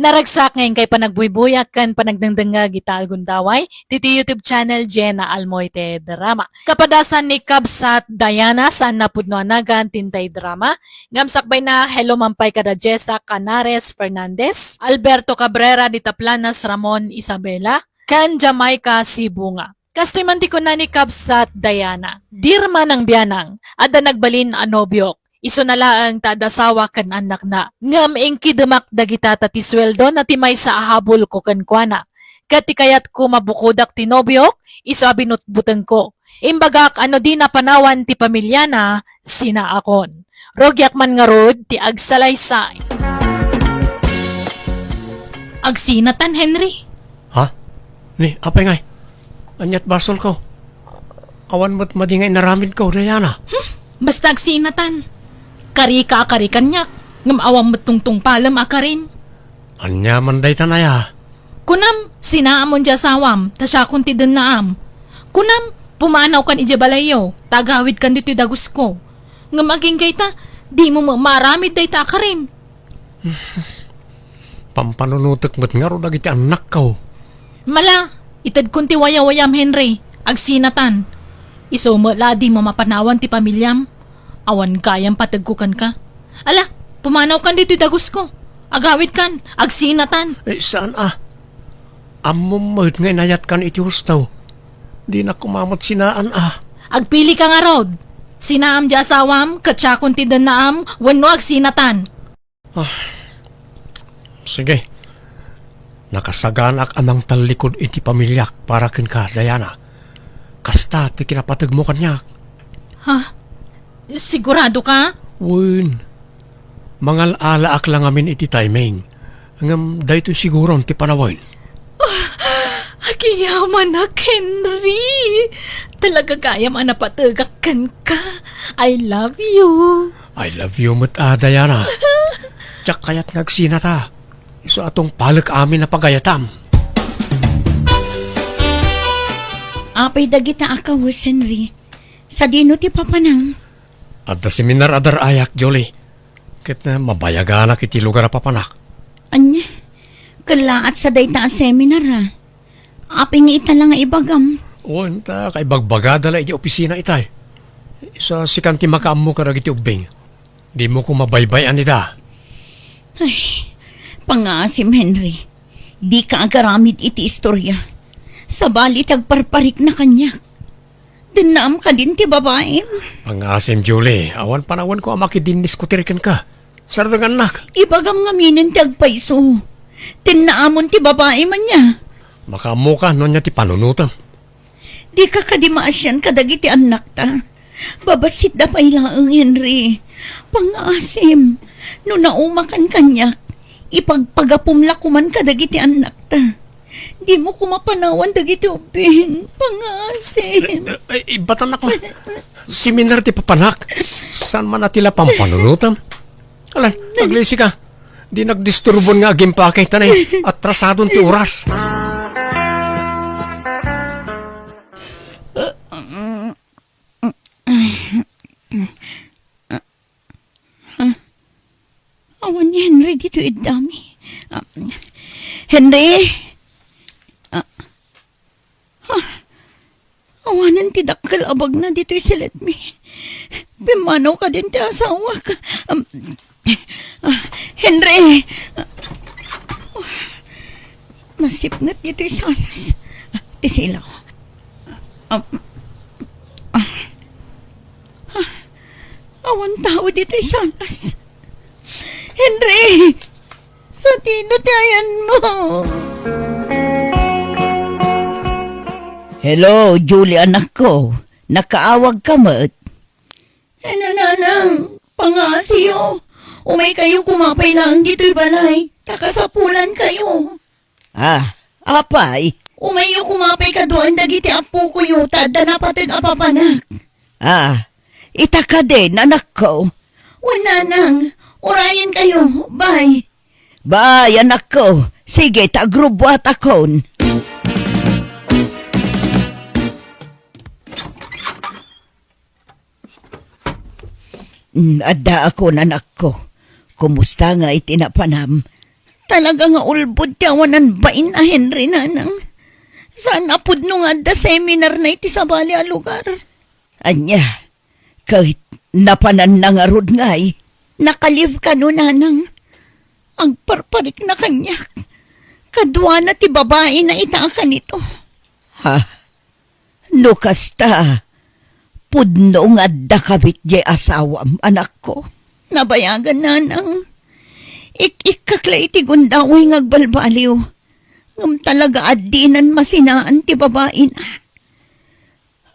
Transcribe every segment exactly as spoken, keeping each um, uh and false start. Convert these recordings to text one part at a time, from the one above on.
Naragsak nga inkay panagbuybuyak ken panagdengdengngeg ita a gundaway ditoy YouTube channel Jenna Almoite Drama. Kapadasan ni Kabsat Diana, saan a pudno a nagan ti intay drama. Ngem sakbayna, hello man pay kada Jessa Canares Fernandez, Alberto Cabrera, Dita Planas, Ramon Isabela, ken Jamaica Sibunga. Kastoy man ti kuna ni Kabsat Diana, "Dirma nang bianang, adda nagbalin a nobiok. Isuna laeng ta adda asawa ken annakna. Ngem inkidemak dagita ta ti sueldona ti maysa a habulko kenkuana. Ket ti kayatko mabukodak ti nobiok, isu a binutbutengko. Imbagak a no dina panawan ti pamiliana, sinaakon. Rugiak man ngarud ti agsalaysay." Agsinatan, Henry. Ha? Ni, apay ngay? Aniat basolko? Awan met madi nga inaramidko, Diana. Hmm, basta agsinatan. Karika a kari kaniak, ngem awan met tungtungpalem a karim. Ania man dayta, aya? Kunam, sinaamon ti asawam, ta siakon ti dennaam. Kunam, pumanawkan idiay balayyo, ta agawidkan ditoy dagusko. Ngem agingga ita, dimo met maaramid dayta a karim. Pampanunotek met ngarud dagiti annakko. Mala, itedkon ti wayawayam, Henry. Agsinatan. Isu met la a dimo mapanawan ti pamiliam. Awan gayam pategko kenka. Ala, pumanawkan ditoy dagusko. Agawidkan, agsinatan. Eh, saan a? Ammom met nga inayatkan iti husto. Dinak koma met sinaan a. Agpilika ngarud. Sinaam ti asawam, ket siakon ti dennaam, wenno agsinatan. Ah, sige. Nakasaganaak a mangtallikud iti pamiliak para kenka, Diana. Kasta ti kinapategmo kaniak. Ha? Sigurado ka? Wen. Mangal-alaak la ngamin iti timing. Ngem daytoy siguron ti panawen. Ah, agiyamanak, Henry. Talaga gayam a napategak kenka. I love you. I love you met a, Diana. Diak kayat nga agsinata. Isu a tungpalek amin a pagayatam. Apay dagita a kawes, Henry? Sadino ti papanam? Adda seminar a dar-ayak, Julie. Ket, eh, mabayaganak iti lugar a papanak. Ania? Kellaat sa dayta a seminar, a? Apay nga ita la nga ibagam? Wen, ta kaibagbagada la iti opisina itay. Sa sikan ti makaammo kadagiti ubbing. Dimo ko mabaybay-an ida. Ay, pangaasim, Henry. Dika agaramid iti istoria. Sabali ti agparparikna kaniak. Dennaam kadin ti babaim? Pangaasim, Julie. Awan panawenko a makidindiskutir kenka. Sardengannak. Ibagam ngaminen ti agpayso. Dennaamon ti babaim ania? Makaammoka no ania ti panunotem. Dika kadi maasian kadagiti annakta. Babassitda pay laeng, Henry. Pangaasim, no naumakan kaniak, ipagpagapom la koman kadagiti annakta. Dimo ko mapanawan dagiti ubbing. Pangaasim. Eh, eh, eh, ibatan nak la. Seminar ti papanak. Saan man a ti la pampanunotam? Alan, aglisi ka. Di nagdisturbon nga agimpake ta ni atrasadon ti oras. Awan ni Henry ditoy iddami. Ah, Henry? Ah, ah, awanen ti dakkel a bagna ditoy siletmi. Pimmanaw kadin ti asawak. Am, ah, Henry! Nasipnget ditoy salas. Ah, ti silaw. Ah, ah, ah, awan tao ditoy salas. Henry! Sadino ti ayanmo? Hello, Julie, anakko. Nakaawag ka met? Ano, nanang? Pangasiyo. Umay kayo kumapay laeng ditoy balay. Ta kasapulan kayo. Ah, apay? Umayyo kumapay kaduan dagiti appokoyo ta adda napateg a papanak. Ah, ita kadin, anakko. Wen, nanang, urayen kayo. Bye. Bye, anakko. Sige, ta agrubbuatakon. Mm, addaakon, anakko. Kumusta nga iti napanam? talaga nga ulbod ti awanan bain a Henry, nanang. Saan a pudno nga adda seminarna iti sabali a lugar. Ania, ket napananna ngarud ngay? Nakalive kano, nanang. Agparparikna kaniak. Kaduana ti babaina ita a kanito. Ha? No kasta, pudno nga adda kabit diay asawam, anakko. Nabayagan, nanang. Ik-ikkak la iti gundaway nga agbalbaliw. Ngem talaga a dinan masinaan ti babaina.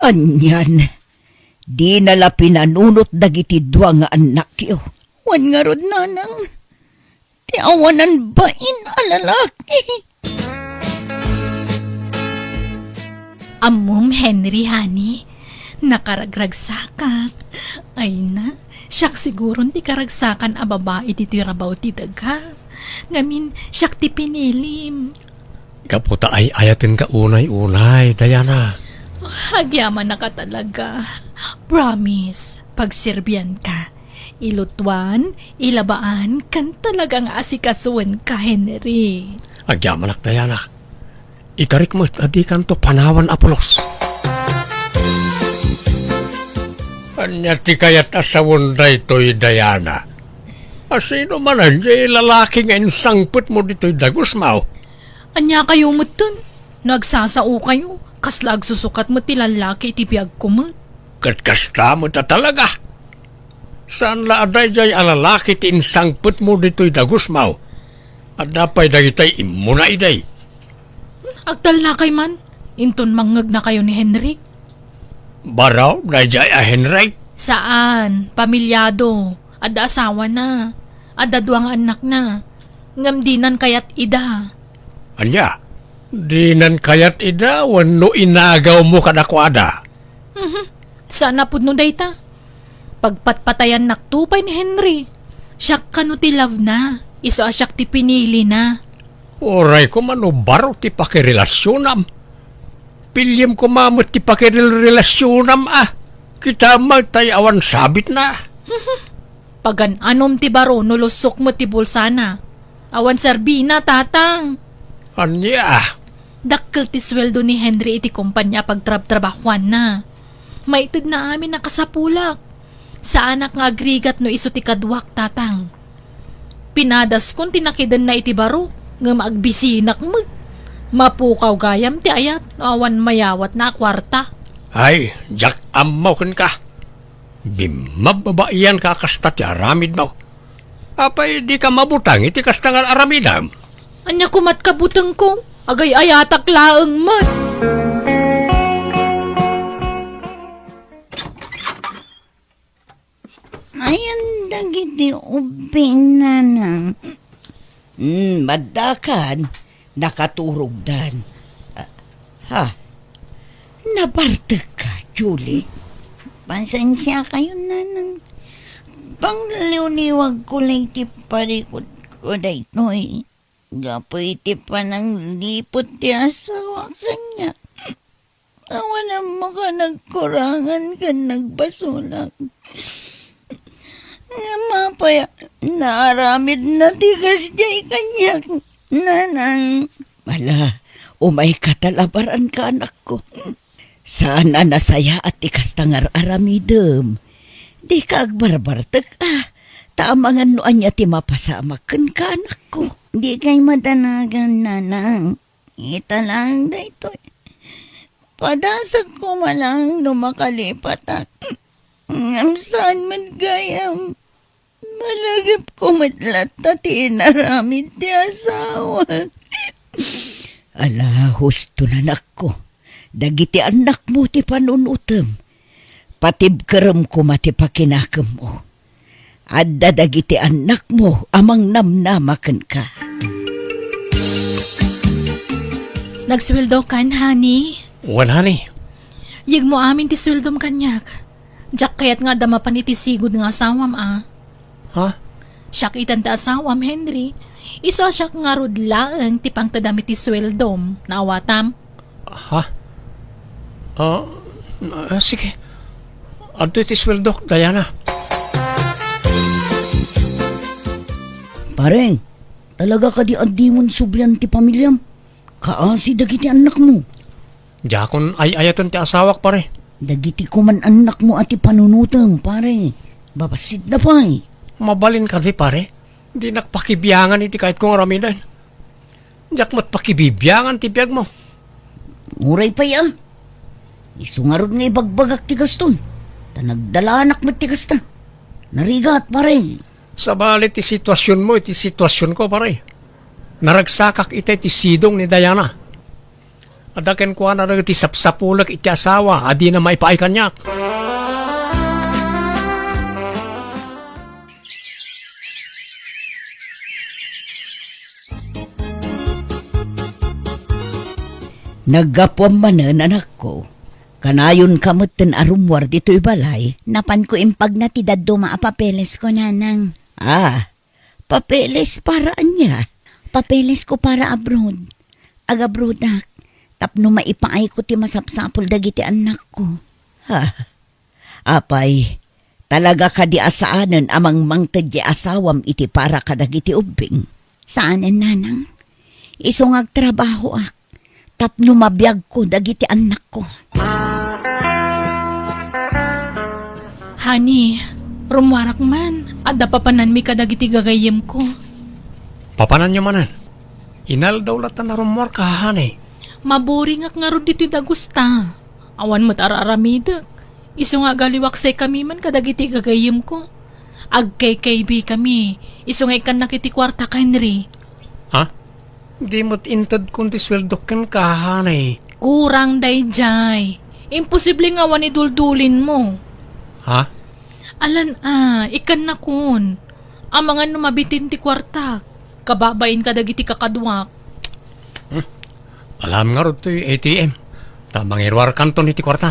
Anian, dina la pinanunot dagiti dua nga annakyo. Wen ngarud, nanang, ti awanan bain a lalaki. Ammom, Henry, honey, nakaragragsakak. Ay na, siak siguron ti karagsakan a babai ditoy rabaw ti daga. Ngamin, siak ti pinilim. Gapu ta ay-ayatenka unay-unay, Diana. Agyamanak a talaga. Promise, pagserbianka. Ilutuan, ilabaan, ken talaga nga asikasuenka, Henry. Agyamanak, Diana. Ikarik met a dikanto panawan a pulos. Ania ti kayat a sawen daytoy, Diana? A sino manen diay lalaki nga insangpetmo ditoy dagusmo? Ania kayo metten? No agsasaokayo, kasla agsusukat met ti lallaki iti biagko met. Ket kasta met a talaga. Saan la a daydiay a lalaki ti insangpetmo ditoy dagusmo? Adda pay dagitay immuna idi. Agtallakay man, inton mangngegnakayo ni Henry. Baro daydiay a Henry? Saan, pamilyado. Adda asawana. Adda dua nga annakna. Ngem dinan kayat ida. Ania? Dinan kayat ida wenno inagawmo kadakuada? Mhm. Saan a pudno dayta. Pagpatpatayannakto pay ni Henry. Siak kano ti love na, isu a siak ti pinili na. Uray koma no baro ti pakirelasionam. Piliem koma met ti pakirel-, relasionam a. Kita met tay awan sabit na. Pagan-anom ti baro no lusok met ti bulsana. Awan serbina, Tatang. Ania? Dakkel ti sueldo ni Henry iti kompania a pagtrabtrabahuanna. Maitedna amin a kasapulak. Saanak nga agrigat no isu ti kaduak, Tatang. Pinadaskon ti nakidenna iti baro, ngem agbisinak met. Mapukaw gayam ti ayat no awan mayawatna a kuarta. Ay, diak ammo kenka. Bimmababaianka a kasta ti aramidmo. Apay dika mabutang iti kasta nga aramidem? Ania koma't kabutengko? Agay-ayatak laeng met. Ayan dagiti ubing, nanang. Hmm, maddakan, nakaturogdan. Ah, ha? Nabartekka, Julie? Pasensiakayon, nanang. Pangliwliwagko lay ti parikutko daytoy. Gapu iti panangliput ti asawa kaniak. Awan ammo ka nagkurangan ken nagbasolak. Ngem apay a naaramidna ti kasdiay kaniak, nanang? Ala, umayka ta labaranka, anakko. Saan a nasayaat ti kasta nga ar-aramidem. Dika agbarbartek a, ta amangan no ania ti mapasamak kenka, anakko. Dikay madanagan, nanang. Ita laeng daytoy. Padasek koma laeng no makalipatak. Ngem saan met gayam. Malagipko met latta ti inaramid ti asawak. Ala, husto, anakko. Dagiti annakmo ti panunotem. Patibkerem koma ti pakinakemmo. Adda dagiti annakmo a mangnamnama kenka. Nagsueldokan, honey? Wen, honey. Yegmo amin ti sueldom kaniak. Diak kayat nga adda mapan iti sigud nga asawam a. Ha? Siak itan ti asawam, Henry. Isu a siak ngarud laeng ti pangtedam iti sueldom. Naawatam? Ha? Ah, ah, sige. Adtoy ti sueldok, Diana. Pare, Talaga kadi a dimon sublian ti pamiliam? Kaasi dagiti annakmo. Diakon ay-ayaten ti asawak, pare. Dagiti kuman annakmo a ti panunutem, pare. Babassit da pay. Mabalin kadi, pare? Dinak pakibiangan iti kayatko nga aramiden. Diak met pakibibiangan ti biagmo. Uray pay a. Isu ngarud nga ibagbagak ti gaston. Ta nagdalanak met ti kasta. Narigat, pare. Sabali ti situasionmo iti situasionko, pare. Naragsakak itay ti sidong ni Diana. Adda kenkuana dagiti sapsapulek iti asawa a dina maipaay kaniak. Naggapuam manen, anakko. Kanayonka metten a rummuar ditoy balay. Napanko impagna ti dadduma a papelesko, nanang. Ah, papeles para ania? Papelesko para abroad. Agabroadak tapno maipaayko ti masapsapul dagiti annakko. Ha? Apay, talaga kadi a saanen a mangmangted ti asawam iti para kadagiti ubbing? Saanen, nanang. Isu nga agtrabahoak tapno mabiagko dagiti annakko. Honey, rummuarak man. Adda papananmi kadagiti gagayyemko. Papananyo manen? Inaldaw latta a rummuarka, honey. Maburingak ngarud ditoy dagusta. Awan met ar-aramidek. Isu nga agaliwak sekami man kadagiti gagayyemko. Agkaykaybi kami. Isu nga ikkannak iti kuartak, Henry. Ha? Di met intedkon ti sueldok kenka, honey. Kurang daydiay. Imposible nga awan iduldulinmo. Ha? Alan a, ikkannakon. Amangan no mabitin ti kuartak. Kababain kadagiti kakaduak. Hmm. Alam ngarud toy A T M. Ta mangiruarkanton iti kuartam.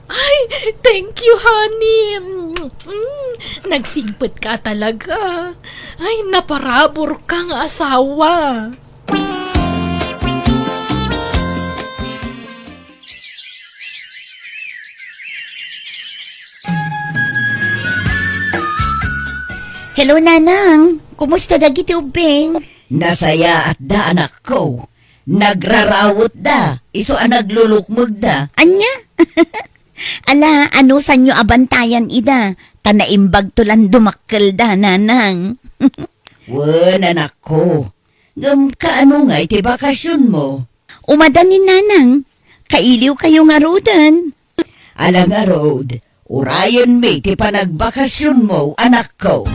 Ay, thank you, honey. Mm, nagsingpet ka talaga. Ay, naparabur ka nga asawa. Hello, Nanang. Kumusta dagiti ubbing? Nasayaatda, anakko. Nagrarawetda, isu a naglulukmegda. Ania? Ala, anusanyo a bantayan ida, ta naimbagto lan dumakkelda, Nanang. Wen, anakko. Ngem kaano ngay ti bakasionmo? Umada ni Nanang. Kailiwkayo ngaruden. Ala ngarud, urayenmi ti panagbakasionmo, anakko.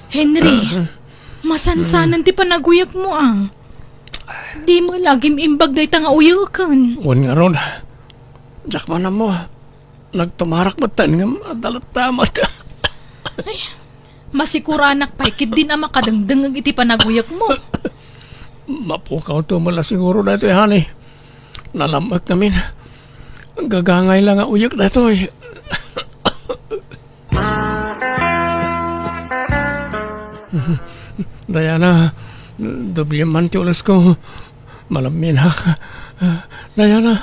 Henry, masansanan ti panaguyekmo, a. Dimo lagim imbag dayta nga uyeken. Wen ngarud, diak man ammo. Nagtumarak metten ngem adda latta met. Ay, masikuranak pay ketdin a makadengdengngeg iti panaguyekmo. Mapukawto met la siguro daytoy, honey. Nalam-ek ngamin. Gagangay la nga uyek daytoy. Diana, doble man ti ulesko. Malamminak. Diana.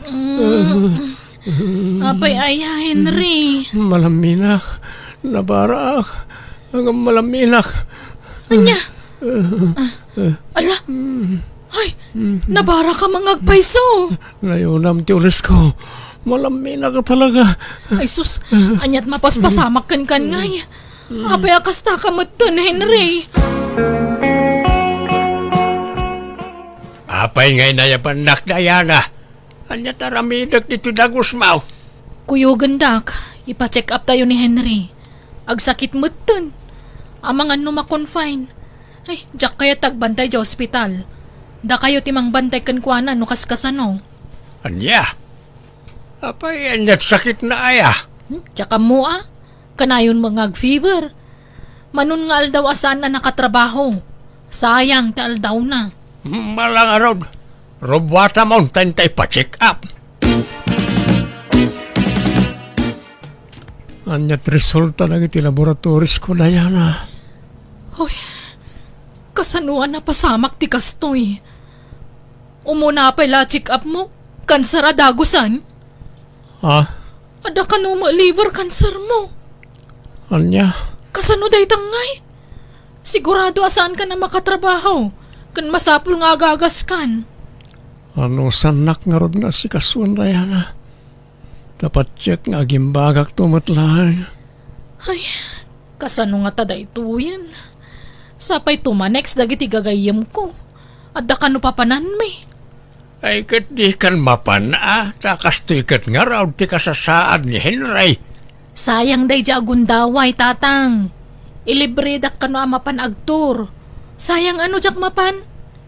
Mm. Apay aya, Henry? Malamminak. Nabarak. Ngem malamminak. Ania? Ah, ala. Ay, nabarak ka mangagpayso. Nayunam ti ulesko. Malamminak talaga. Ay sus, aniat mapaspasamak kenkan ngay. Apay a kasta ka metten, Henry? Apay ngay nayabannak, Diana? Ania ti aramidek ditoy dagusmo? Kuyogendak, ipa-check up tayo ni Henry. Agsakit metten. Amangan no ma-confine. Ay, diak kayat agbantay idiay ospital. Dakayo ti mangbantay kenkuana no kaskasano. Ania? Apay, aniat sakitna aya? Hmm? Diak ammo a. Kanayon met nga ag-fever. Manon nga aldaw a saan a nakatrabaho. Sayang ti aldawna. Malangarod. Rubuatamon ta inta ipa-check up. Aniat resulta dagiti laboratorisko, Diana? Hoy, kasano a napasamak ti kastoy? Umuna pay la check up mo, kanser a dagusan? Ha? Adda kano met liver cancer mo? Ania? Kasano dayta ngay? Sigurado a saankan a makatrabaho, ken masapul nga agagaskan. Anusannak ngarud nga asikasuan, Diana. Ta patiek nga agimbagakto met laeng. Ay, kasano ngata daytoyen? Sapay tumanex dagiti gagayyemko. Adda kano papananmi? Ay, ket dikan mapan a, ta kastoy ket ngarud ti kasasaad ni Henry. Sayang daydiay a gundaway, Tatang. Ilibredak kano a mapan agtur. Sayang a no diak mapan.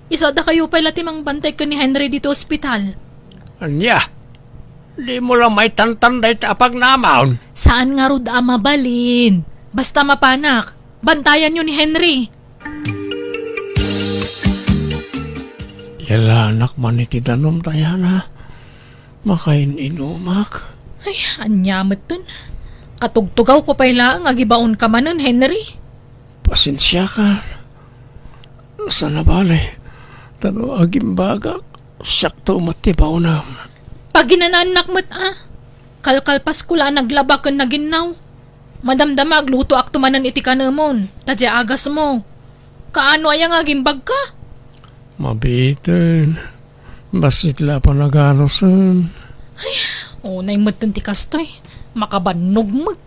Isu a dakayo pay la ti mangbantay ken ni Henry ditoy ospital. Ania? Dimo la maitantan dayta a pagnamon? Saan ngarud a mabalin. Basta mapanak, bantayanyo ni Henry. Yalanak man iti danum, Diana. Makain-inumak. Ay, ania metten? Katugtugawko pay laeng a gibaonka manen, Henry. Pasensiakan. Saan a bale, ta no agimbagak, siakto met ti baonam. Paginanaannak met a. Kalkalpasko la a naglaba ken naginnaw. Madamdama aglutoakto manen iti kanemon, ta diay agasmo. Kaano aya nga agimbagka? Mabiiten. Bassit la a panaganusen. Ay, unay metten ti kastoy. Makabannog met.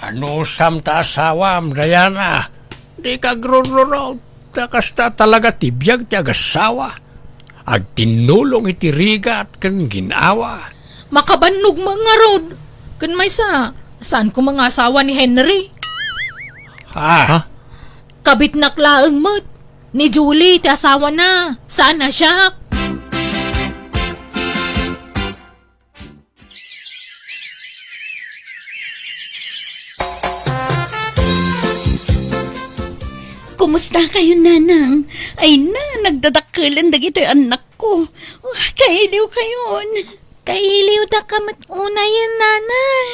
Anusam ta asawam, Diana? Dika agrururot. Ta kasta talaga ti biag ti agassawa. Agtinnulong iti rigat ken gin-awa. Makabannog met ngarud. Ken maysa, saan koma nga asawa ni Henry? Ha? Ha? Kabitnak laeng met. Ni Julie ti asawana. Saan a siak? Kumusta kayo, Nanang? Ay na, nagdadakkelen dagitoy annakko. Oh, kailiw kayon. Kailiw da ka met unayen, Nanang.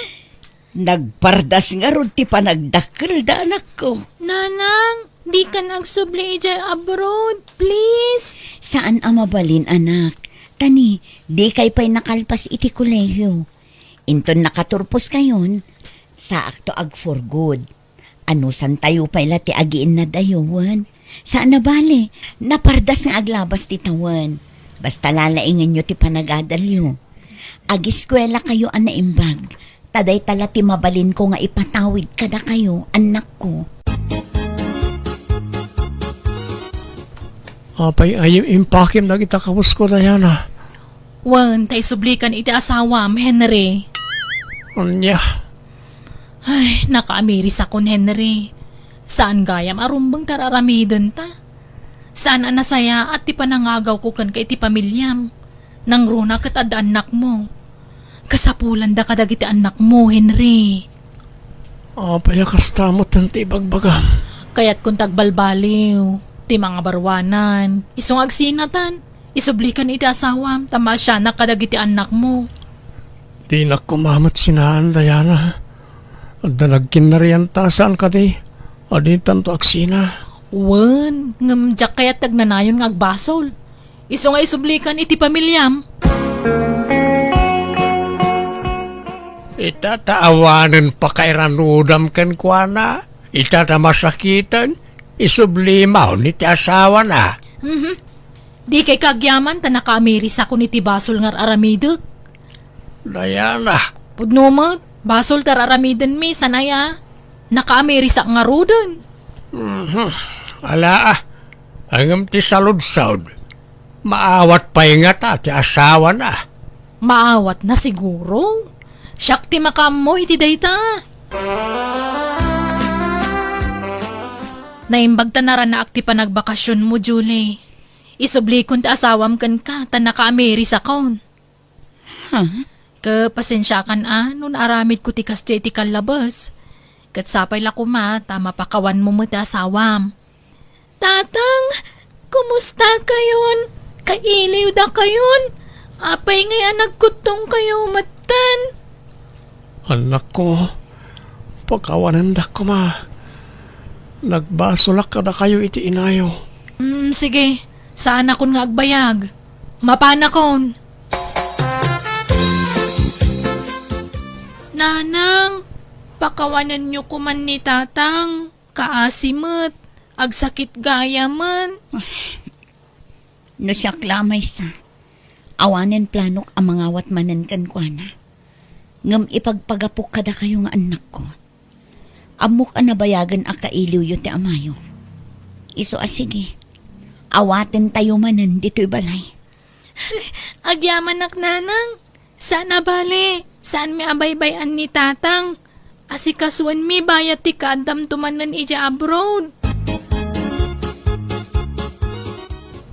Nagpardas ngarud ti panagdakkel da, anakko. Nanang, dikan agsubli idiay abroad, please. Saan a mabalin, anak. Ta ni, dikay pay nakalpas iti kolehiyo. Inton nakaturpos kayon, saakto ag for good. Anusantayo pay la ti agiinnadayo, wen? Saan a bale, napardas nga aglabas ti tawen. Basta lalaingenyo ti panagadalyo. Agiskuelakayo a naimbag, ta dayta la ti mabalinko nga ipatawid kadakayo, annakko. Apay a impakem dagita kabusko, Diana? Wen, ta isublikan iti asawam, Henry. Ania? Ay, nakaamirisakon, Henry. Saan gayam a rumbeng ti ar-aramidenta. Saan a nasayaat ti panangagawko kenka iti pamiliam. Nangruna ket adda annakmo. Kasapulandaka dagiti annakmo, Henry. Apay a kasta met ti ibagbagam? Kayatkon ti agbalbaliw, ti mangabaruanan, isu nga agsinatan. Isublikan iti asawam, ta maasianak kadagiti annakmo. Dinak koma met sinaan, Diana. Adda nagkinnarianta saan kadi, a ditanto agsina. Wen, ngem diak kayat ti agnanayon nga agbasol. Isu nga isublikan iti pamiliam. Ita ta awanen pakairanudam kenkuana, ita ta masakiten, isublimaon iti asawana. Mhm. Dikay kaagyaman ta nakaamirisakon iti basol nga ar-aramidek. Diana. Pudno met, basol ti ar-aramidenmi, saan aya? Nakaamirisak ngaruden. Mhm. Ala, ah. Ngem ti saludsod, maawat pay ngata ti asawana? Maawatna siguro. Siak ti makaammo iti dayta. Naimbag ta naranaak ti panagbakasionmo, Julie. Isublikon ti asawam kenka ta nakaamirisakon. Huh? Ket pasensiakan a no naaramidko ti kasdiay iti kallabes. Ket sapay la koma ta mapakawanmo met ti asawam. Tatang, kumusta kayon? Kailiw da kayon? Apay ngay a nagkuttong kayo metten? Annakko, pakawanendak koma. Nagbasolak kadakayo iti inayo. Mm, sige. Saanakon nga agbayag. Mapanakon. Nanang, Pakawanenyo koman ni Tatang. Kaasi met. Agsakit gayamen. No siak la a maysa, awanen planok a mangawat manen kenkuana. Ngem ipagpagapok kadakayo nga annakko. Ammok a nabayagen a kailiwyo ti amayo. Isu a sige, awatentayo manen ditoy balay. Agyamanak, Nanang. Saan a bale, saanmi a baybay-an ni Tatang. Asikasuenmi bayat ti kaaddamto manen idiay abroad.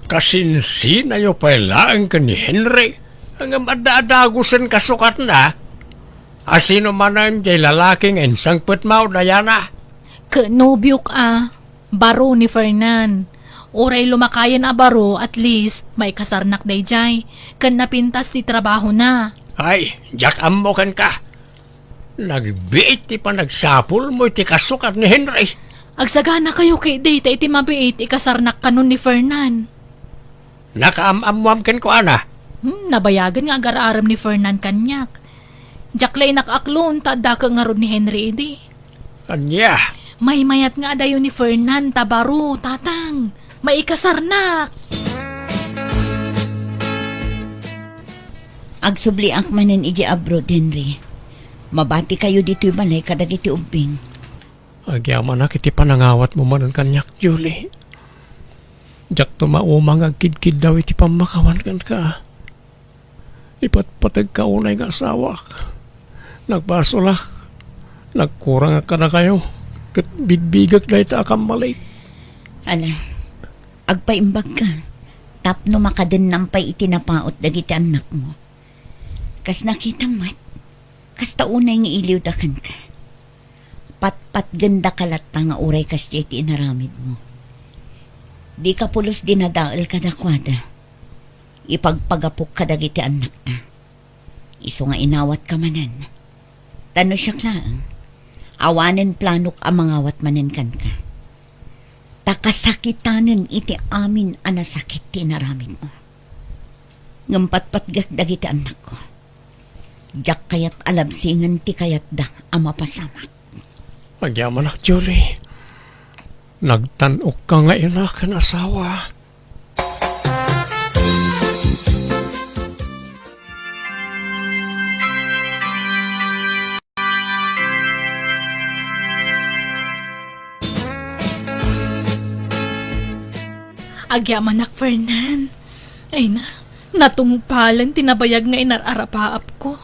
Kasinsinanayo pay laeng ken ni Henry, ngem adda a dagusen kasukatna. Asino manen diay lalaki nga insangpetmo, Diana? Ket nobiok a, baro ni Fernan. Uray lumakayen a baro, at least, maikasarnak daydiay. Ken napintas ti trabahona. Ay, diak ammo kenka. Nagbiit ti panagsapulmo iti kasukat ni Henry. Agsaganakayo ketdi ta iti mabiit, ikasarnak kano ni Fernan. Nakaam-ammoam kenkuana. Hmm, nabayagen nga agar-arem ni Fernan kaniak. Diak la inakaklo ta adda ket ngarud ni Henry idi. Ania? Maymayat nga adayo ni Fernan ta baro, Tatang. Maikasarnak. Agsubliak manen idiay abroad, Henry. Mabatikayo ditoy balay kadagiti ubbing. Agyamanak iti panangawatmo manen kaniak, Julie. Diakto mauma nga agkidkiddaw iti pammakawan kenka. Ipatpategka unay nga asawak. Nagbasolak. Nagkurangak kadakayo. Ket bigbigek dayta a kammalik. Ala, agpaimbagka tapno makadennam pay iti napaut dagiti annakmo. Kas nakitam met, kasta unay nga iliwda kenka. Patpatgendaka latta nga uray kasdiay ti inaramidmo. Dika pulos dinadael kadakuada. Ipagpagapok kadagiti annakta. Isu nga inawatka manen. Ta no siak laeng, awanen planok a mangawat manen kenka. Ta kasakitanen iti amin a nasakit ti inaramidmo. Ngem patpatgek dagiti annakko. Diak kayat a labsingen ti kayatda a mapasamak. Agyamanak, Julie. Nagtan-okka nga ina ken asawa. Agyamanak, Fernan. Ay na, natungpalen ti nabayag nga inar-arapaapko.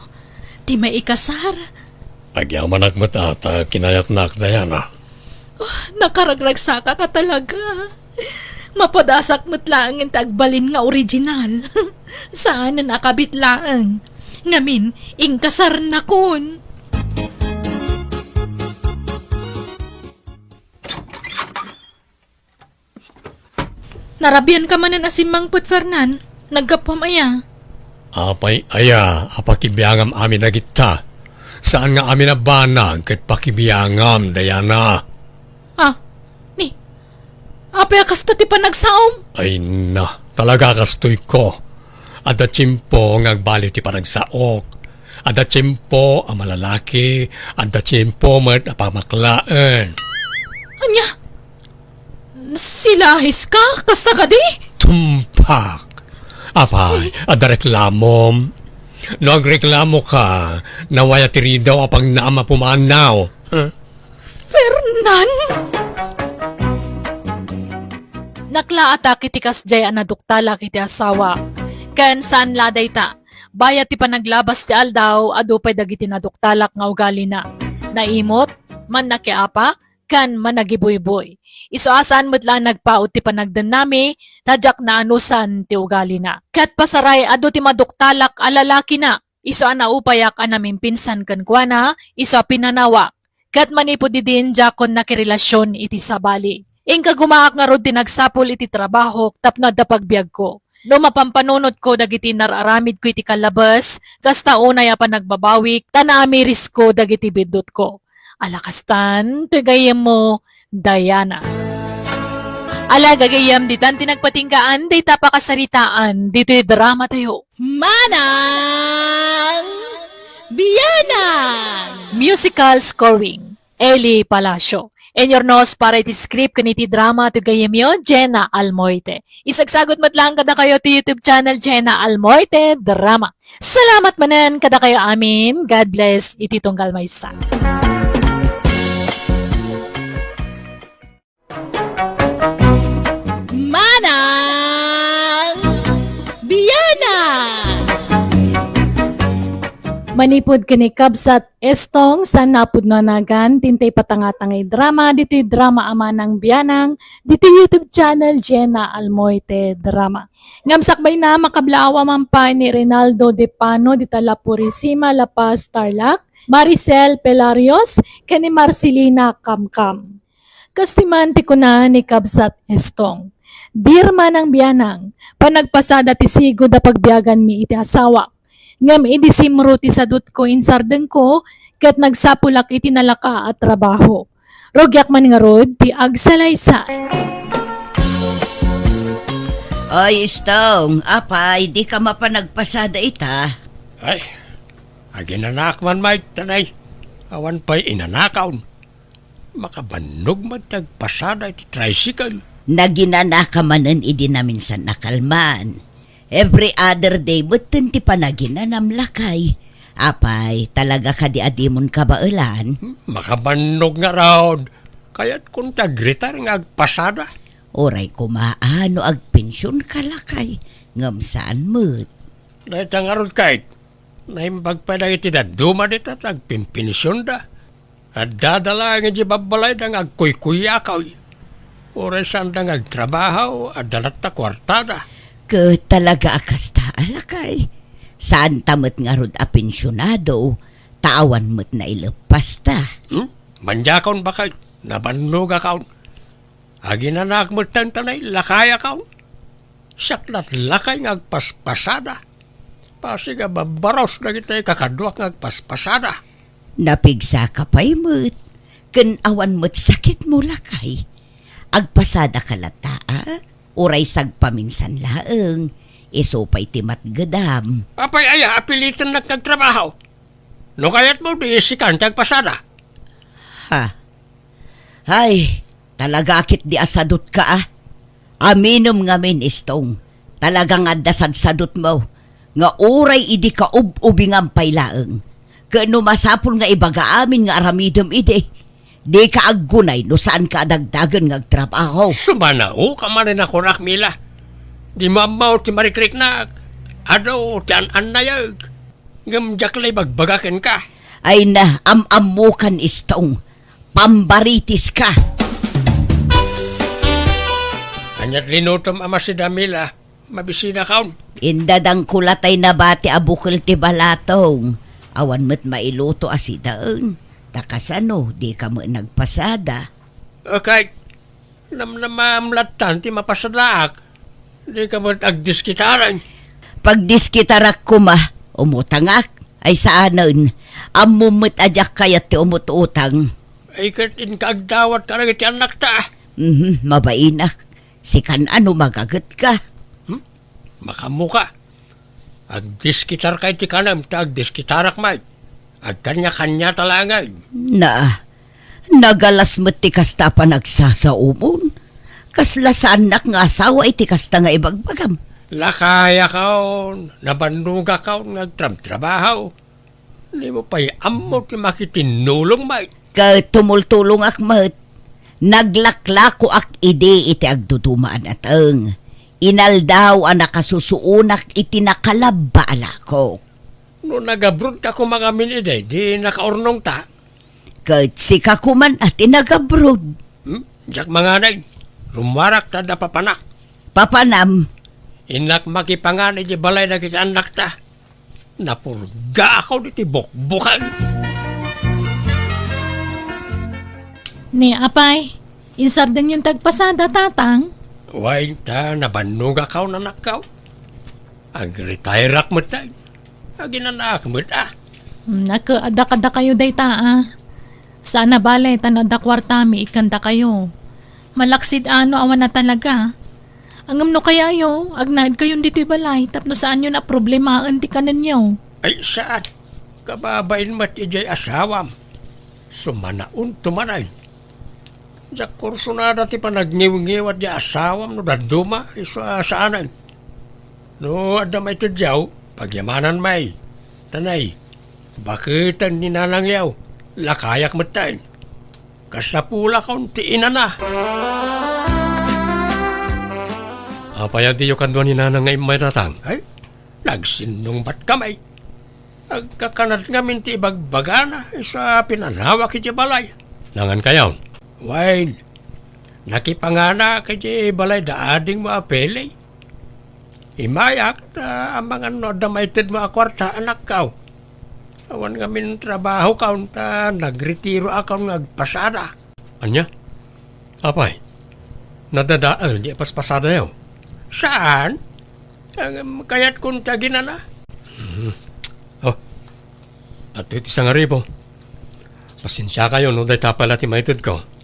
Ti maikasar. Agyamanak met a ta kinayatnak, Diana. Oh, nakaragragsakaka talaga. Mapadasak met laengen ti agbalin nga original. Saanen a kabit laeng. Ngamin, inkasarnakon. Narabianka manen a simmangpet, Fernan. Naggapuam aya? Apay aya a pakibiangam amin dagitta? Saan nga amin a banag ket pakibiangam, Diana? Ah, ni, apay a kasta ti panagsaom? Ay na, talaga kastoyko. Adda tiempo nga agbaliw ti panagsaok. Adda tiempo a malalaki, adda tiempo met a pamaklaen. Ania? Silahiska? Kasta kadi? Tumpak! Apay, adda reklamom? No agreklamoka, nawaya ti ridaw a pagnaam a pumanaw. Huh? Fernan! Naklaatak iti kasdiay a naduktalak iti asawa. Ken saan la dayta, bayat ti panaglabas ti aldaw, adu pay dagiti naduktalak nga ugalina. Naimot, mannakiapa, ken managibuybuy. Isu a saan met la nagpaut ti panagdennami, ta diak naanusan ti ugalina. Ket pasaray, adu ti maduktalak a lalakina. Isu a naupayak a namimpinsan kenkuana, isu a pinanawak. Ket manipud idin, diakon nakirelasion iti sabali. Inka gumaak ngarud ti nagsapul iti trabahok tapno adda pagbiagko. No mapampanunotko dagiti nar-aramidko iti kallabes, kasta unay a panagbabawik, ta naamirisko dagiti biddutko. Ala kastan, toy gayyemmo, Diana. Ala gagayyem, ditan ti nagpatinggaan dayta pakasaritaan ditoy drama tayo. Manang Bianang! Musical scoring, Eli Palacio. Inyurnos para iti script ken iti drama ti gayyemyo, Jenna Almoite. Isagsagut met laeng kadakayo ti YouTube channel, Jenna Almoite Drama. Salamat manen kadakayo amin. God bless iti tunggal maysa. Manang Bianang! Manipud ken ni Kabsat Estong, saan a pudno a nagan ti intay patangatangay drama ditoy drama a Manang Bianang, ditoy YouTube channel Jenna Almoite Drama. Ngem sakbayna, makablaawa man pay ni Rinaldo De Pano dita La Purisima, La Paz, Tarlac, Maricel Pelarios, ken ni Marcelina Kamkam. Kas ti man ti kuna ni Kabsat Estong, "Dear Manang Bianang, panagpasada ti sigud a pagbiaganmi iti asawak. Ngem idi simro ti sadutko, insardengko, ket nagsapulak iti nalaka a trabaho. Rugiak man ngarud ti agsalaysay." Oy, Estong, apay, di ka mapanagpasada ita? Ay, aginanak man, Mike, tanay. Awan pay inanakaon. Makabannog met ti agpasada iti tricycle. Naginanaka manen idi naminsan a kalman. Every other day metten ti panaginanam, lakay. Apay, talaga kadi a dimon kabaelan? Hmm, makabannog ngarud. Kayatkon ti agretire nga agpasada. Uray koma a no agpensionka, lakay, ngem saan met. Dayta ngarud, Kate. Naimbag pay dagiti dadduma dita ti agpimpensionda. Addada laeng idiay babbalayda nga agkuykuyakaw. Uray saanda nga agtrabaho, adda latta kuartada. Ket talaga a kasta, lakay. Saanta met ngarud a pensionado, ta awan met naileppasta. Hmm? Mandiakon, baket, nabannogakon. Aginanak metten ta nailakayakon. Siak latlakay nga agpaspasada. Pasig a babbaros dagiti kakaduak nga agpaspasada. Napigsaka pay met, ken awan met sakitmo, lakay. Agpasadaka latta, a? Uray sagpaminsan laeng, isu pay ti matgedam. Apay aya a pilitennak nga agtrabaho? No kayatmo, di isikan ti agpasada. Ha? Ay, talaga ketdi a sadutka, a. Aminem ngamin, Estong. Talaga nga adda sadsadutmo nga uray idi kaub-ubingam pay laeng. Ket no masapul nga ibaga amin nga aramidem idi, dika aggunay no saanka a dagdagen nga agtrabaho. Sumanaoka manen a kunak, Mila. Dimo ammo ti marikriknak. Adu ti an-annayek. Ngem diak la ibagbaga kenka. Ay na, am-ammokan, Estong. Pambaritiska. Ania't linutom a masida, Mila? Mabisinakon. Indadangko latay nabati a bukel ti balatong. Awan met mailuto a sidaen. Ta kasano, dika met nagpasada? Okay. Namnamaam lattan ti mapasadaak. Dika met agdiskitaren. Pagdiskitarak koma, umutangak. Ay saanen. Ammom met a diak kayat ti umut-utang. Ay ket inka agdawat kadagiti annakta. Mhm, mabainak. Sikan a no magagetka. Hmm? Makaammoka. Agdiskitarka iti kanem ta agdiskitarak met. Agkaniakaniata laengen. Na, nagalas met ti kasta a panagsasaomon. Kasla saannak nga asawa iti kasta nga ibagbagam. Lakayakon, nabannogakon nga agtrabtrabaho. Dimo pay ammo ti makitinnulong met. Ket tumultulongak met. Naglaklakoak idi iti agduduma a nateng. Inaldaw a nakasusuonak iti nakalabba a lakok. No nagabrodka koma ngamin idi, di nakaurnongta. Ket sika koman a ti nagabroad. Hmm? Diak manganay. Rummuarak ta adda papanak. Papanam? Innak makipangan iti balay dagiti annakta. Napurgaakon iti bukbuken. Ni apay, insardengyon ti agpasada, tatang? Wen ta, nabannogakon, anakko. Agretairak met, ay. Aginanaak met, a. Hmm, naka-, adda kadakayo dayta, a. Saan a bale, ta no adda kuartami, ikkandakayo. Malaksid a no awan a talaga. Ngem no kayayo, agnaedkayon ditoy balay tapno saanyon a problemaen ti kanenyo. Ay, saan? Kababain met idiay asawam. Sumanaonto manen. Diak kursunada ti panagngiwngiwat ti asawam no dadduma, isu a saanen. No adda maitedyo, pagyamanan may. Tanay, baketen ni nanangyo, lakayak metten. Kasapulakon ti inana. Apay a diyo kadua ni nanang nga immay, Tatang? Ay, nagsinnungbat kami. Agkakanat ngamin ti ibagbagana, isu a pinanawak iti balay. Nangan kayon? Wen, nakipanganak iti balay da adingmo a Pele. Immayak ta amangan no adda maitedmo a kuarta, anakko. Awan ngamin trabahokon ta nagretiroakon nga agpasada. Ania? Apay, nadadael ti ipaspasadayo? Saan? Ngem kayatkon ti aginana. Mhm. Oh, adtoy ti sangaribu. Pasensiakayo no dayta pay la ti maitedko.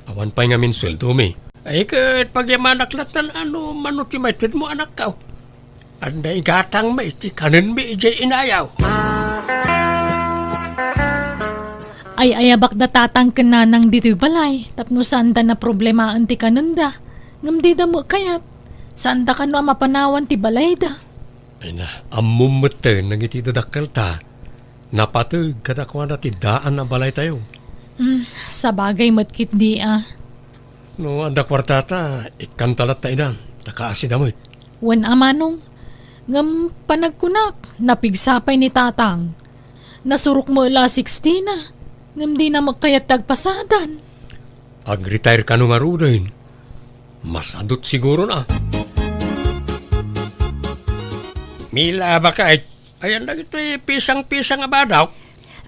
Awan pay ngamin sueldomi. Ay, ket pagyamanak latta no mano ti maitedmo, anakko. Adda igatang met ti kanenmi idiay inayo. Ay-ayabakda tatang ken nanang ditoy balay tapno saanda naproblemaen ti kanenda, ngem dida met kayat. Saanda kano a mapanawan ti balayda. Ay na, ammom metten dagiti dadakkelta, napateg kadakuada ti daan a balaytayo. Hmm, sabagay met ketdi a. No adda kuartata, ikkanta latta idan, ta kaasida met. Wen a manong, ngem panagkunak, napigsa pay ni tatang. Nasurok met la a sixteen a, ngem dina met kayat ti agpasadan. Ag-retire kano ngaruden. Masadut siguro na. Mila, baket, ayan dagitoy pisang-pisang a badaw.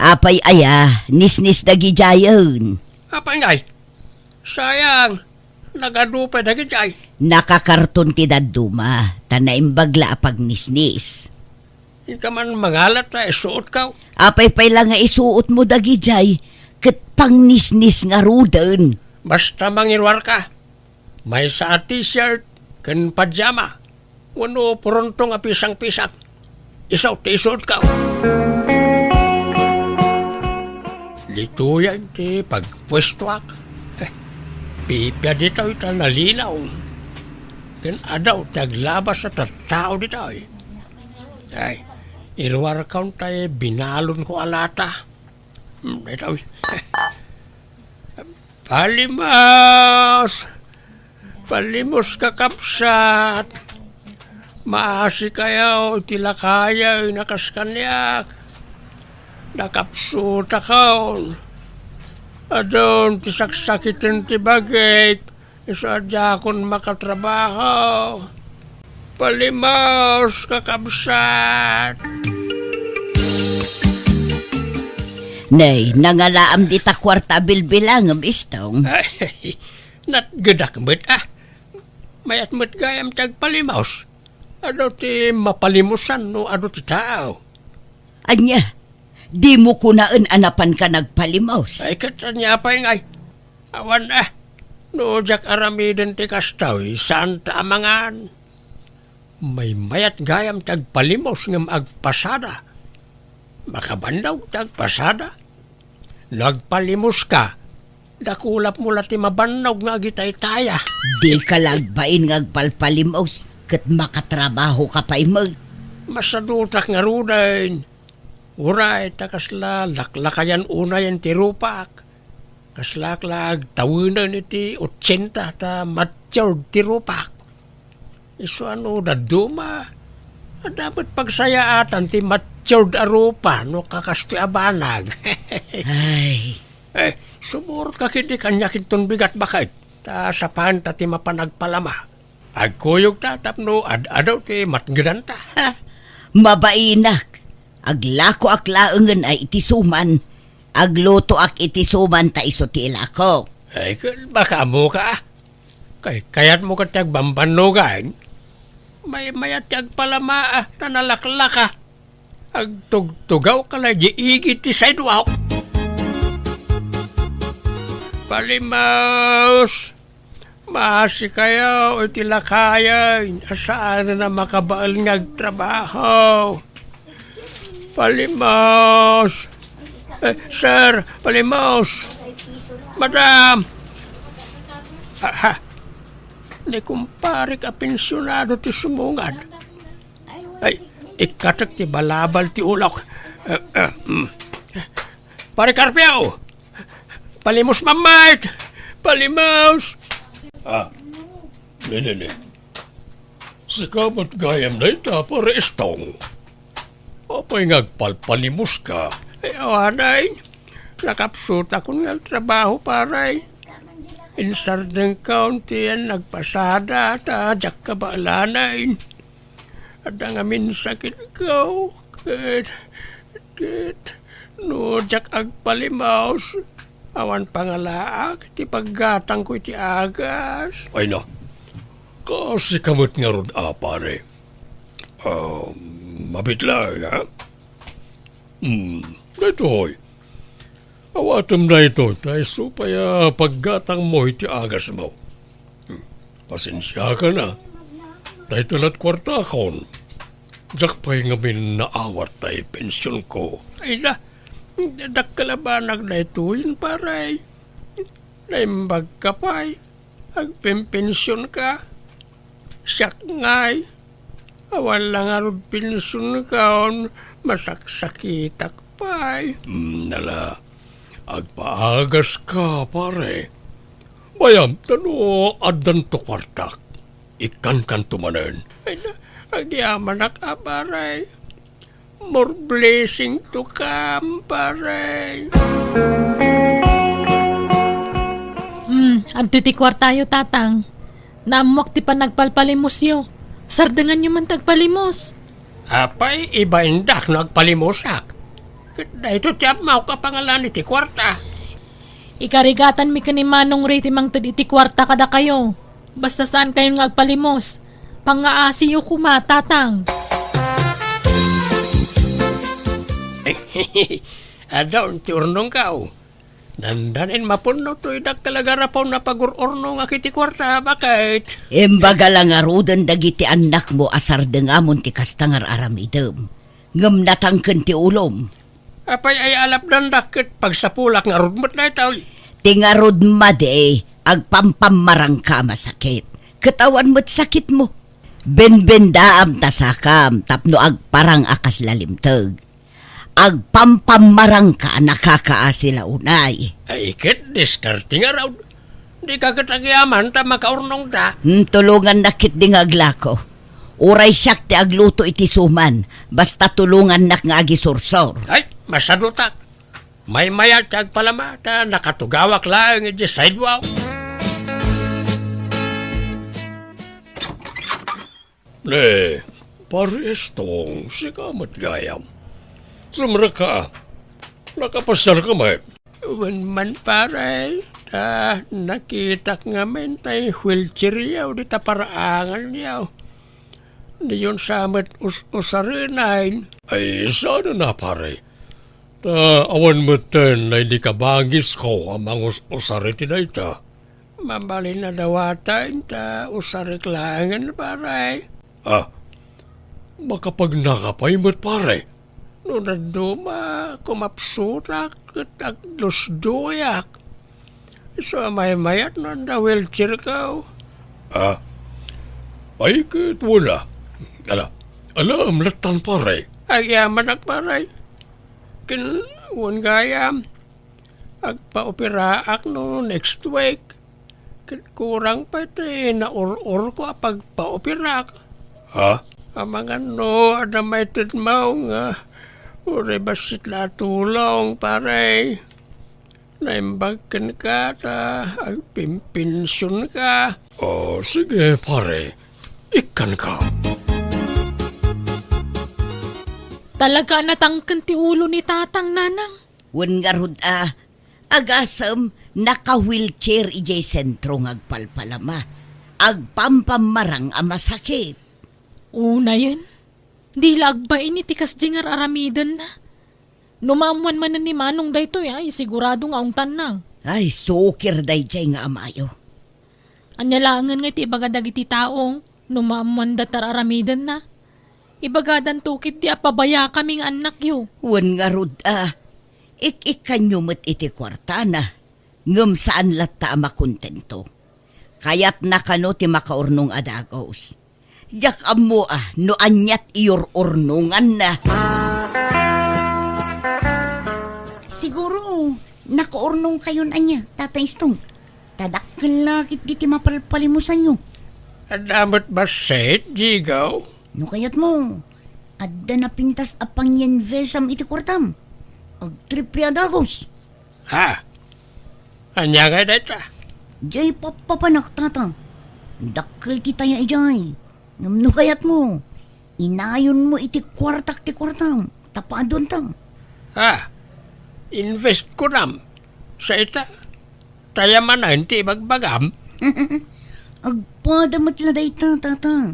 Apay aya, nisnis dagidiayen. Apay ngay? Sayang, nagadu pay dagidiay. Nakakarton ti dadduma, ta naimbag la a pagnisnis. Inka man mangalat ta isuotko. Apay pay la nga isuotmo dagidiay, ket pangnisnis ngaruden. Basta mangiruarka. Maysa a t-shirt ken pajama wenno purunto nga pisang-pisang. Isu ti isuotko. Ditoyen ti pagpuestoak. Eh, pipia ditoy ta nalinaw. Ken adu ti aglabas a tattao ditoy. Ay, iruarkon tay binalonko a lata. Hmm, daytoy. Palimos! Palimos, kakabsat! Maasikayo iti lakayen a kas kaniak. Nakapsutakon. Adun ti saksakiten ti bagik. Isu a diakon makatrabaho. Palimos, kakabsat. Nay, nangalaam dita kuarta a bilbilangem, Istong. Ay, natgedak met, ah. Mayat met gayam ti agpalimos. Adu ti mapalimosan no adu ti tao. Ania, dimo kunaen a napanka nagpalimos? Ay, ket ania pay ngay? Awan, ah. No diak aramiden ti kastoy, saan ta amangan. Maymayat gayam ti agpalimos ngem agpasada. Makabannog ti agpasada. No agpalimoska, dakulapmo la ti mabannog nga agitaytaya. Dika la agbain nga agpalpalimos ket makatrabahoka pay met. Masadutak ngaruden. Uray ta kasla laklakayan unayen ti rupak. Kaslaak la agtawenen iti otsenta ta matured ti rupak. Isu a no dadduma, adda met pagsayaatan ti matured a rupa no kakastoy a banag. Ay. Eh, sumurot ka ketdi kaniak inton bigat, baket, ta sapaen ta ti mapan agpalama. Agkuyogta tapno ad-adu ti matngedanta. Ha, mabainak. Aglakoak laengen a iti suman. Aglutoak iti suman ta isu ti ilako. Ay, ket makaammoka, ah. Kay, kayatmo ket ti agbambannogan? Maymayat ti agpalama, ah, ta nalaklaka. Agtugtugawka la idiay igid ti sidewalk. Palimos! Maasikayo iti lakayen a saanen a makabael nga agtrabaho. Palimos! Eh, sir, palimos. Madam. Aha. Ni kumparek a pensionado ti sumungad. Ay, ikkatek ti balabal ti ulok. Eh, eh, mm. Pare Carpio! Palimos, mammayt! Palimos! Ah, ne, ne, ne. Sika met gayam dayta, Pare Estong. Apay nga agpalpalimoska? Ay, awanen. Nakapsutakon nga agtrabaho, pare. Insardengkon ti yan nagpasada, ta diak kabaelanen. Adda ngamin sakitko, ket, ket, no diak agpalimos, awan pangalaak ti paggatangko iti agas. Ay na, kasika met ngarud a, pare. Ah, mabitla, ha? Hmm, daytoy. Awatem daytoy, ta isu pay a paggatangmo iti agasmo. Hmm, pasensiakan a. Dayta lat kuartakon. Diak pay ngamin naawat tay pensionko. Ay na, dakkel a banag daytoyen, pare. Naimbagka pay. Agpenpensionka. Siak ngay. Awan la ngarud pensionka, masaksakitak pay. Hmm, ala. Agpaagaska, pare. Bayam, ta no addanto kuartak, ikkankanto manen. Ay na, agyamanak a, pare. More blessing to come, pare. Hmm, adtoy ti kuartayo, Tatang. Naammoak ti panagpalpalimosyo. Sardenganyo man ti agpalimos. Apay, ibaindak no agpalimosak. Ket daytoy ti ammok a pangalan iti kuarta. Ikarigatanmi ken ni Manong Ray ti mangted iti kuarta kadakayo. Basta saankayon nga agpalimos. Pangngaasiyo koma, Tatang. Adun ti urnongkaw. Nandanin mapunno toy dakkel a garapon a pagur-urnongak iti kuarta, baket. Imbaga la ngaruden dagiti annakmo a sardengamon ti kasta nga ar-aramidem. Ngem natangken ti ulom. Apay ay alapdandak ket pagsapulak ngarud met daytoy? Ti ngarud madi, agpampammarangka a masakit. Ket awan met sakitmo. Benbendaam ta sakam tapno agparang a kasla limteg. Agpampammarangka a nakakaasi la unay. Ay, ket diskarte ngarud. Dika ket agyaman ta makaurnongta. Hmm, tulongannak ketdi nga aglako. Uray siak ti agluto iti suman, basta tulongannak nga agisursor. Ay, masadutak. Maymayat ti agpalama, ta nakatugawak laeng iti sidewalk. Ne, Pare Estong, sika met gayam. Sumrekka. Nakapasiarka met? Wen man, pare, ta nakitak ngamin tay wheelchairyo dita paraanganyo. Diyon sa met us-usarenen. Ay, saan a, pare? Ta awan metten daydi kabangisko a mangus-usar iti dayta. Mabalin a dawaten ta usarek laengen, pare. Ah, makapagnaka pay met, pare. No dadduma, kumapsutak ket agdusduyak. Isu a maymayat no adda wheelchairko. Ah, ay ket wala. Ala, ala, amlattan, pare. Agyamanak, pare. Ken wen gayam, agpaoperaak no next week. Ket kurang pay ti naur-urko a pagpaoperak. Ha? Amangan no adda maitedmo nga uray bassit la a tulong, pare. Naimbag kenka ta agpimpensionka. Oh, sige, pare. Ikkanka. Talaga a natangken ti ulo ni Tatang, Nanang. Wen ngarud a, agasem, naka-wheelchair idiay sentro nga agpalpalama. Agpampammarang a masakit. Unayen, di la agbain iti kasdi nga ar-aramidenna. No maammoan manen ni Manong daytoy, ay, sigurado nga ungtanna. Ay, sukir daydiay nga amayo. Ania laengen nga iti ibaga dagiti tao no maammoanda ti ar-aramidenna? Ibagadanto ketdi a pabayakami nga annakyo. Wen ngarud a, Ik-ikkanyo met iti kuartana, ngem saan latta a makontento. Kayatna kano ti makaurnong a dagus. Diak ammo a no aniat iyur-urnonganna. Siguro, nakaurnongkayon ania, Tata Istong. Ta dakkel la ketdi ti mapalpalimusanyo. Adda met bassit, Jigaw? No kayatmo, adda napintas a pangyinvestam iti kuartam. Agtriple a dagus. Ha? Ania ngay dayta? Diay pappapanak, Tata. Dakkel ti taya idiay. Ngem no kayatmo, inayonmo iti kuartak ti kuartam, ta paaduanta. Ha? Invest kunam? Sa ita? Taya manen ti ibagbagam? Agpada met la dayta, Tata.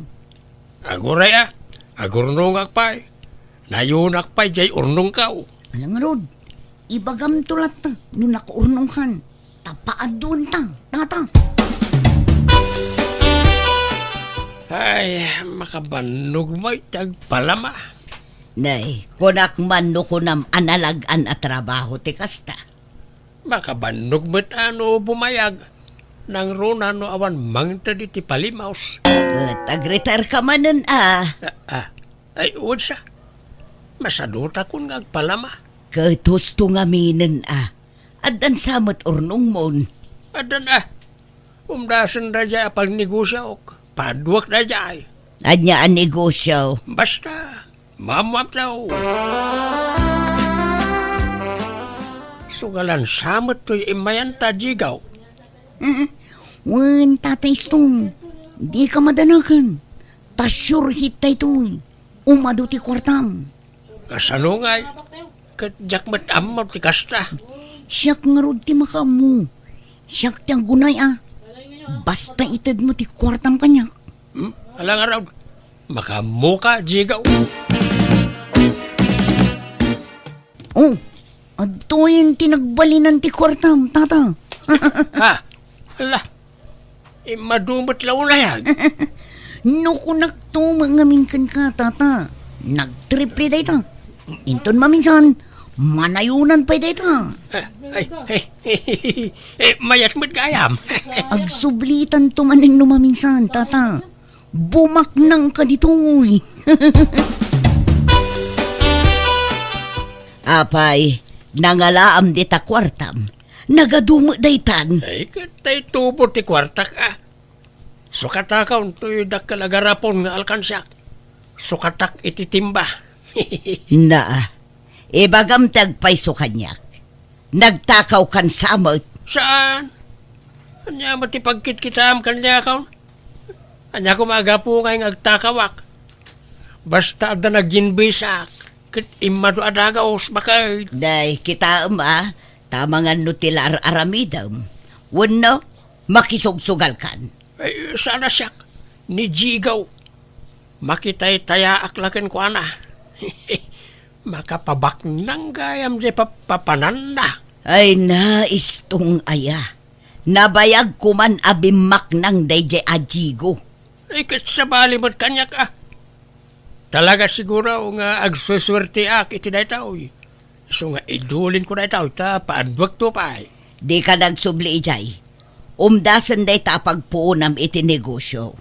Aguray a, agurnongak pay. Nayonak pay diay urnongko. Ala ngarud, ibagamto latta no nakaurnongkan. Ta paaduanta, Tata. Ay, makabannog met ti agpalama. Nay, kunak man no kunam a nalag-an a trabaho ti kasta. Makabannog met a no bumayag, nangruna no awan mangted iti palimaos. Ket agretire ka manen a. Ah, ah. Ay, wen sa. Masadutakon nga agpalama. Ket husto ngaminen a. Addan sa met urnongmon. Addan a. Umdasen daydiay a pagnegosiok. Paduak daydiay. Ania a negosio? Basta, maammoam taw. Sugalan sa met toy immayanta, Jigaw. Mm. Wen, Tata Istong, dika madanagan. Ta sure hit daytoy. Umadu ti kuartam. Kasano ngay? Ket diak met ammo ti kasta. Siak ngarud ti makaammo. Siak ti aggunay a. Basta itedmo ti kuartam kaniak. Hmm? Ala ngarud, makaammoka, Jigaw. Oh, adtoyen ti nagbalinan ti kuartam, Tata. Ha? Ala, immadu met la unay. No kunakto met ngamin kenka, Tata, nagtriple dayta. Inton maminsan, manayonan pay dayta. Eh, ay, ay, eh, mayat met gayam. Agsublitanto manen no maminsan, Tata. Bumaknangka ditoy. Apay, nangalaam dita kuartam. Nagadu met daytan. Ay, ket tay tubo ti kuartak a. Sukatakaw toy dakkel a garapon nga alkansiak. Sukatak iti timba. Naa, ibagam ti agpayso kaniak. Nagtakawkan sa met. Saan? Ania met ti pagkitkitaem kaniakon? Ania koma a gapu ngay nga agtakawak? Basta adda nagyinbisak, ket immadu a dagus, baket. Day, kitaem a, ta amangan no ti la ar-aramidem. Wenno, makisugsugalkan. Ay, saan a siak, ni Jigaw. Makitaytayaak la kenkuana. Makapabaknang gayam diay pap-, papananna. Ay, naistong aya. Nabayag koman a bimmaknang daydiay a Jigo. Ay, ket sabali met kaniak a. Talaga siguro nga agsusuerteak iti daytoy. Isu nga idulinko daytoy ta paadduakto pay. Dika nagsubli idiay. Umdasen dayta a pagpuonam iti negosio.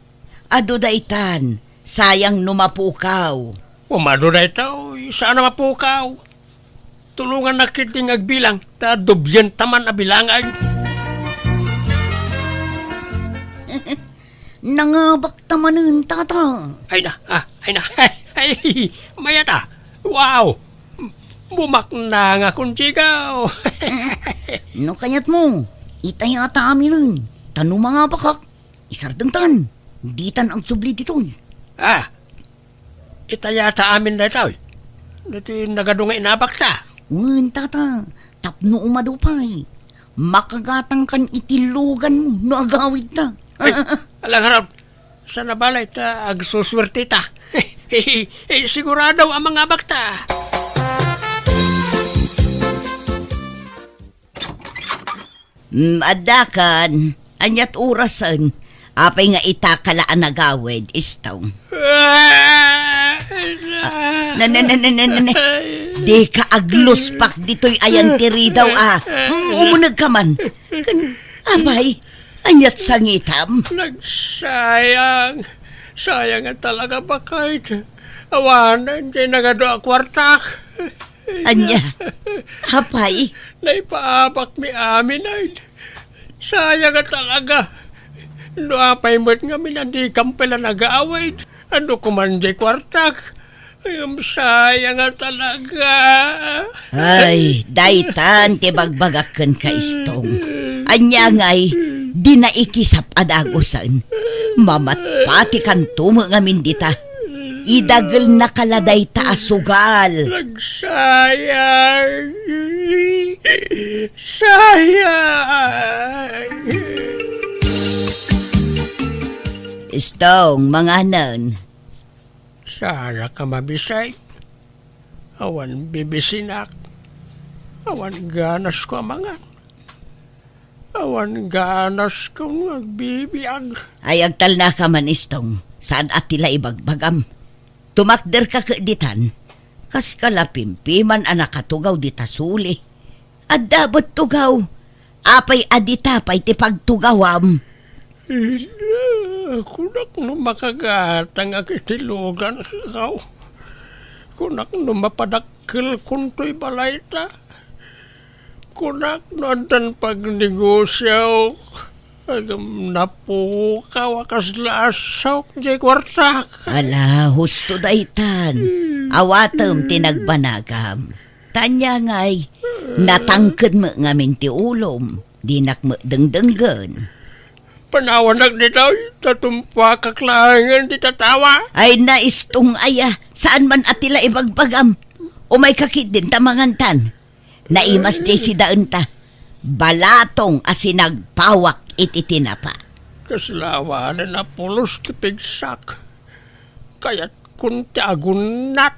Adu daytan, sayang no mapukaw. Umadu daytoy, saan a mapukaw. Tulongannak ketdi nga agbilang, ta dublienta man a bilangan. Nangabakta manen, Tata. Ay na, ah, ay na. Ay, mayat a. Wow! Bumaknang a kuntigaw. No kayatmo, itayata aminen. Ta no mangabakak, isardengtan. Ditan agsubli ditoy. Ah, itayata amin daytoy. Ditoy nagadu nga inabakta. Wen, Tata, tapno umadu pay. Makagatangkan iti luganmo no agawidta. Ay, ala ngarud. Saan a balay ta agsusuerteta. Eh, sigurado a mangabakta. Mm, addakan, ania't orasen? Apay nga itaka la a nagawid, Istong? Ah, na, na, na, na, na, na, na. Dika agluspak ditoy ayan ti ridaw a. Mm, umunegka man. Ken, apay, ania't sangitam? Nagsayang. Sayang nga talaga, baket. Awanen ti nagadu a kuartak. Ania? Apay? Naipaabakmi amin, ay. Sayang nga talaga. No apay met ngamin a dikam pay la nagawid, adu koman diay kuartak. Ngem sayang nga talaga. Ay, daytan ti bagbagak kenka, Istong. Ania ngay, di naikisap a dagusen. Mamatpatikanto met ngamin dita. Idagelnaka la dayta a sugal. Nagsayang. Sayang. Istong, manganen. Saanka mabisay. Awan bibisinak. Awan ganasko a mangan. Awan ganasko nga agbibiag. Ay, agtalnaka man, Istong. Saan a ti la ibagbagam? Tumakderka ket ditan. Kaska la pimpiman a nakatugaw dita suli. Adda met tugaw. Apay a dita pay ti pagtugawam? Ina, kunak no makagatangak iti luganko. Kunak no mapadakkelkontoy balayta. Kunak no addan pagnegosiaok. Ngem napukaw a kasla a saok diay kuartak. Ala, husto daytan. Awatem ti nagbanagam. Ta ania ngay, natangked met ngamin ti ulom, dinak met dengdenggen. Panawanak ditoy, ta tumpuakak laengen ti tatawa. Ay, Istong aya, saan man a ti la ibagbagam. Umayka ketdin ta mangantan. Naimas diay sidaenta. Balatong a sinagpawak iti tinapa. Kasla awanen a pulos ti pigsak. Kayatkon ti agunnat.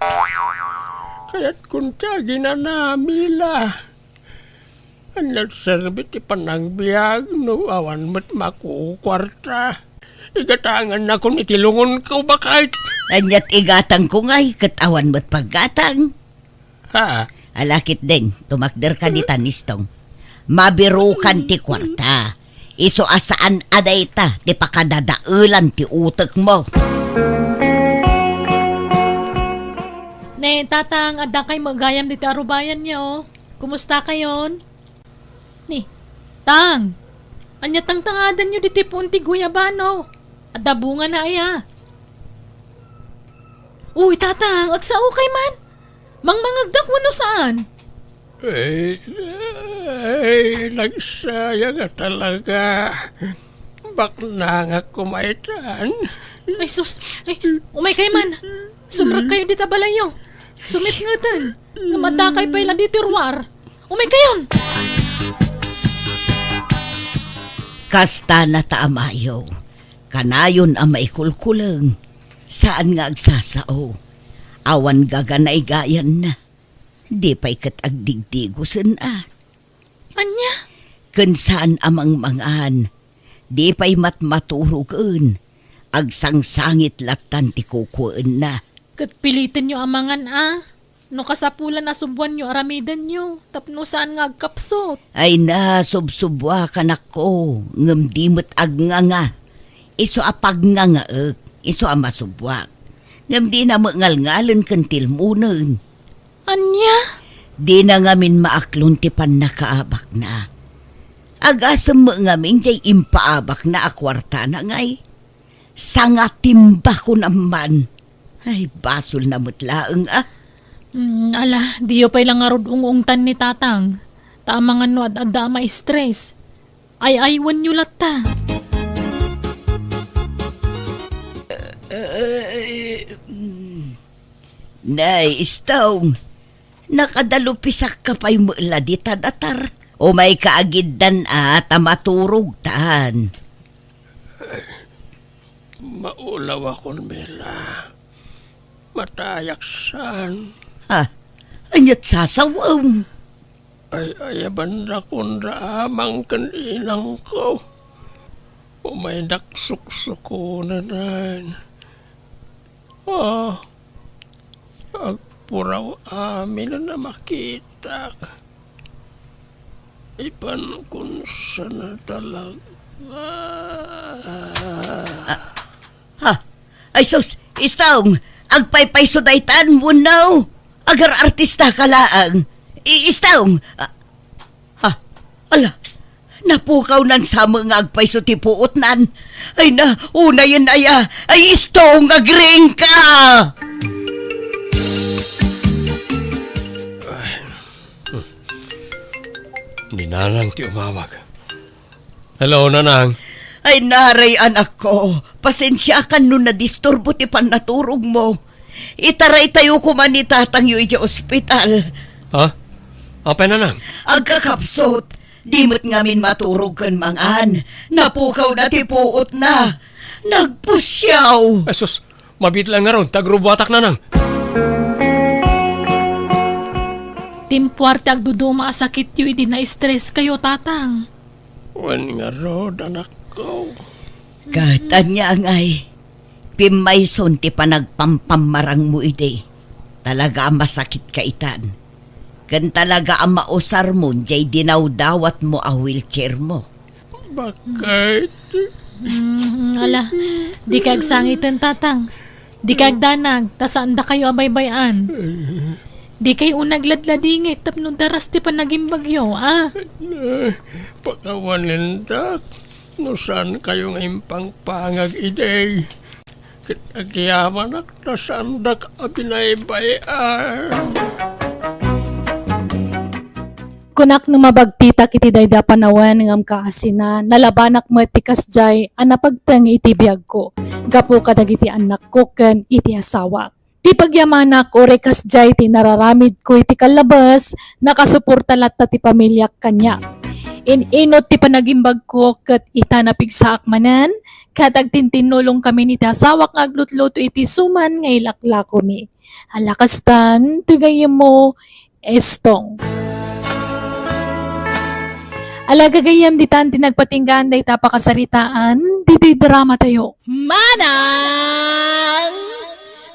Kayatkon ti aginanamila. Ania serbi ti panagbiag no awan met makukuarta? Igatangannakon iti lungonko, baket. Ania't igatangko ngay ket awan met paggatang? Ha? Ala ketdin, tumakderka ditan, Istong. Mabirukan ti kuarta. Isu a saan a dayta ti pakadadaelan ti utekmo. Ne, Tatang, addakay met gayam ditoy arubayan, o. Kumustakayon? Ni, Tang, ania tangtangadanyo ditoy puon ti guyabano? Adda bungana aya? Uy, Tatang, agsaokay man. Mangmangegdak wenno saan? Ay, ay, nagsayang a talaga. Baknangak koma itan. Ay, sus! Ay, umaykay man. Sumrekkayo dita balayyo. Sumitngeten. Ngem addakay pay la ditoy ruar. Umaykayon! Kasta na ta, amayo. Kanayon a maikulkuleng. Saan nga agsasao. Awan gaganaygayanna. Di pay ket agdigdigosen a. Ania? Ken saan a mangmangan. Di pay matmaturogen. Agsangsangit lattan ti kukuenna. Ket pilitenyo a mangan a. No kasapulan a subbuanyo aramidenyo, tapno saan nga agkapsut. Ay na, subsubbuakanakko, ngem di met agnganga. Isu a pagngangaek, isu a masubbuak. Ngem dina met ngalngalen ken tilmonen. Ania? Dina ngamin maaklon ti pannakaabakna. Agasem met ngamin diay impaabakna a kuartana ngay. Sangatimba kunam man. Ay, basolna met laeng a. Mm, ala, diyo pay la ngarud ung-ungtan ni Tatang. Ta amangan no ad-adda a ma-stress. Ay-aywanyo latta. Ay, mm. Nay, Istong, nakadalupisakka pay met la dita datar. Umayka agiddan a ta maturogtan. Maulawakon, Mila. Matayak saan. Ha? Ania't sasawem? Ay, ayabanakon da amang ken inangko. Umaydak suksukonen. Ah, ag-, Puraw amin a makitak. Ipankon sana talaga. Ah, ha? Ay sus, Istong, agpaypayso daytan, wenno? Agar-artista ka laeng. I-, Istong, ah, ha? Ala, napukawnan sa met nga agpayso ti puotnan. Ay na, unayen aya. Ay, Istong, agriingka! Ni Nanang ti umawag. Hello, Nanang. Ay, naray, anakko. Pasensiakan no nadisturbo ti pannaturogmo. Itaraytayo koma ni tatangyo idiay ospital. Ha? Apay, Nanang? Agkakapsut, di met ngamin maturog ken mangan. Napukawna ti puotna. Nagpusiaw. Ay, sus, mabiit laeng ngarud, ta agrubuatak, Nanang. Timpuar ti agduduma a sakityo idi na-stress kayo, Tatang. Wen ngarud, anakko. Ket ania ngay, pimmayson ti panagpampammarangmo idi. Talaga a masakitka itan. Ken talaga a mausarmon diay dinawdawatmo a wheelchairmo. Bakit? Mm, ala, dika agsangiten, Tatang. Dika agdanag, ta saandakayo a baybay-an. Dikay unay agladladingit tapno daras ti panagimbagyo, a? Pakawanen, Dak, no saankayo nga impangpangag idi. Ket agyamanak ta saandak a binaybay-an. Kunak no mabagtitak iti daydi a panawen ngem kaasina, nalabanak met ti kasdiay a napagteng iti biagko gapu kadagiti annakko ken iti asawak. Ti pagyamanak uray kasdiay ti nararamidko iti kallabes, nakasuporta latta ti pamiliak kaniak. In-inut ti panagimbagko ket ita napigsaak manen, ket agtintinnulongkamin iti asawak nga aglutluto iti suman nga ilaklakomi. Ala kastan, ti gayyemmo, Estong. Ala gagayyem, ditan ti nagpatinggaan dayta a pakasaritaan, ditoy drama tayo. Manang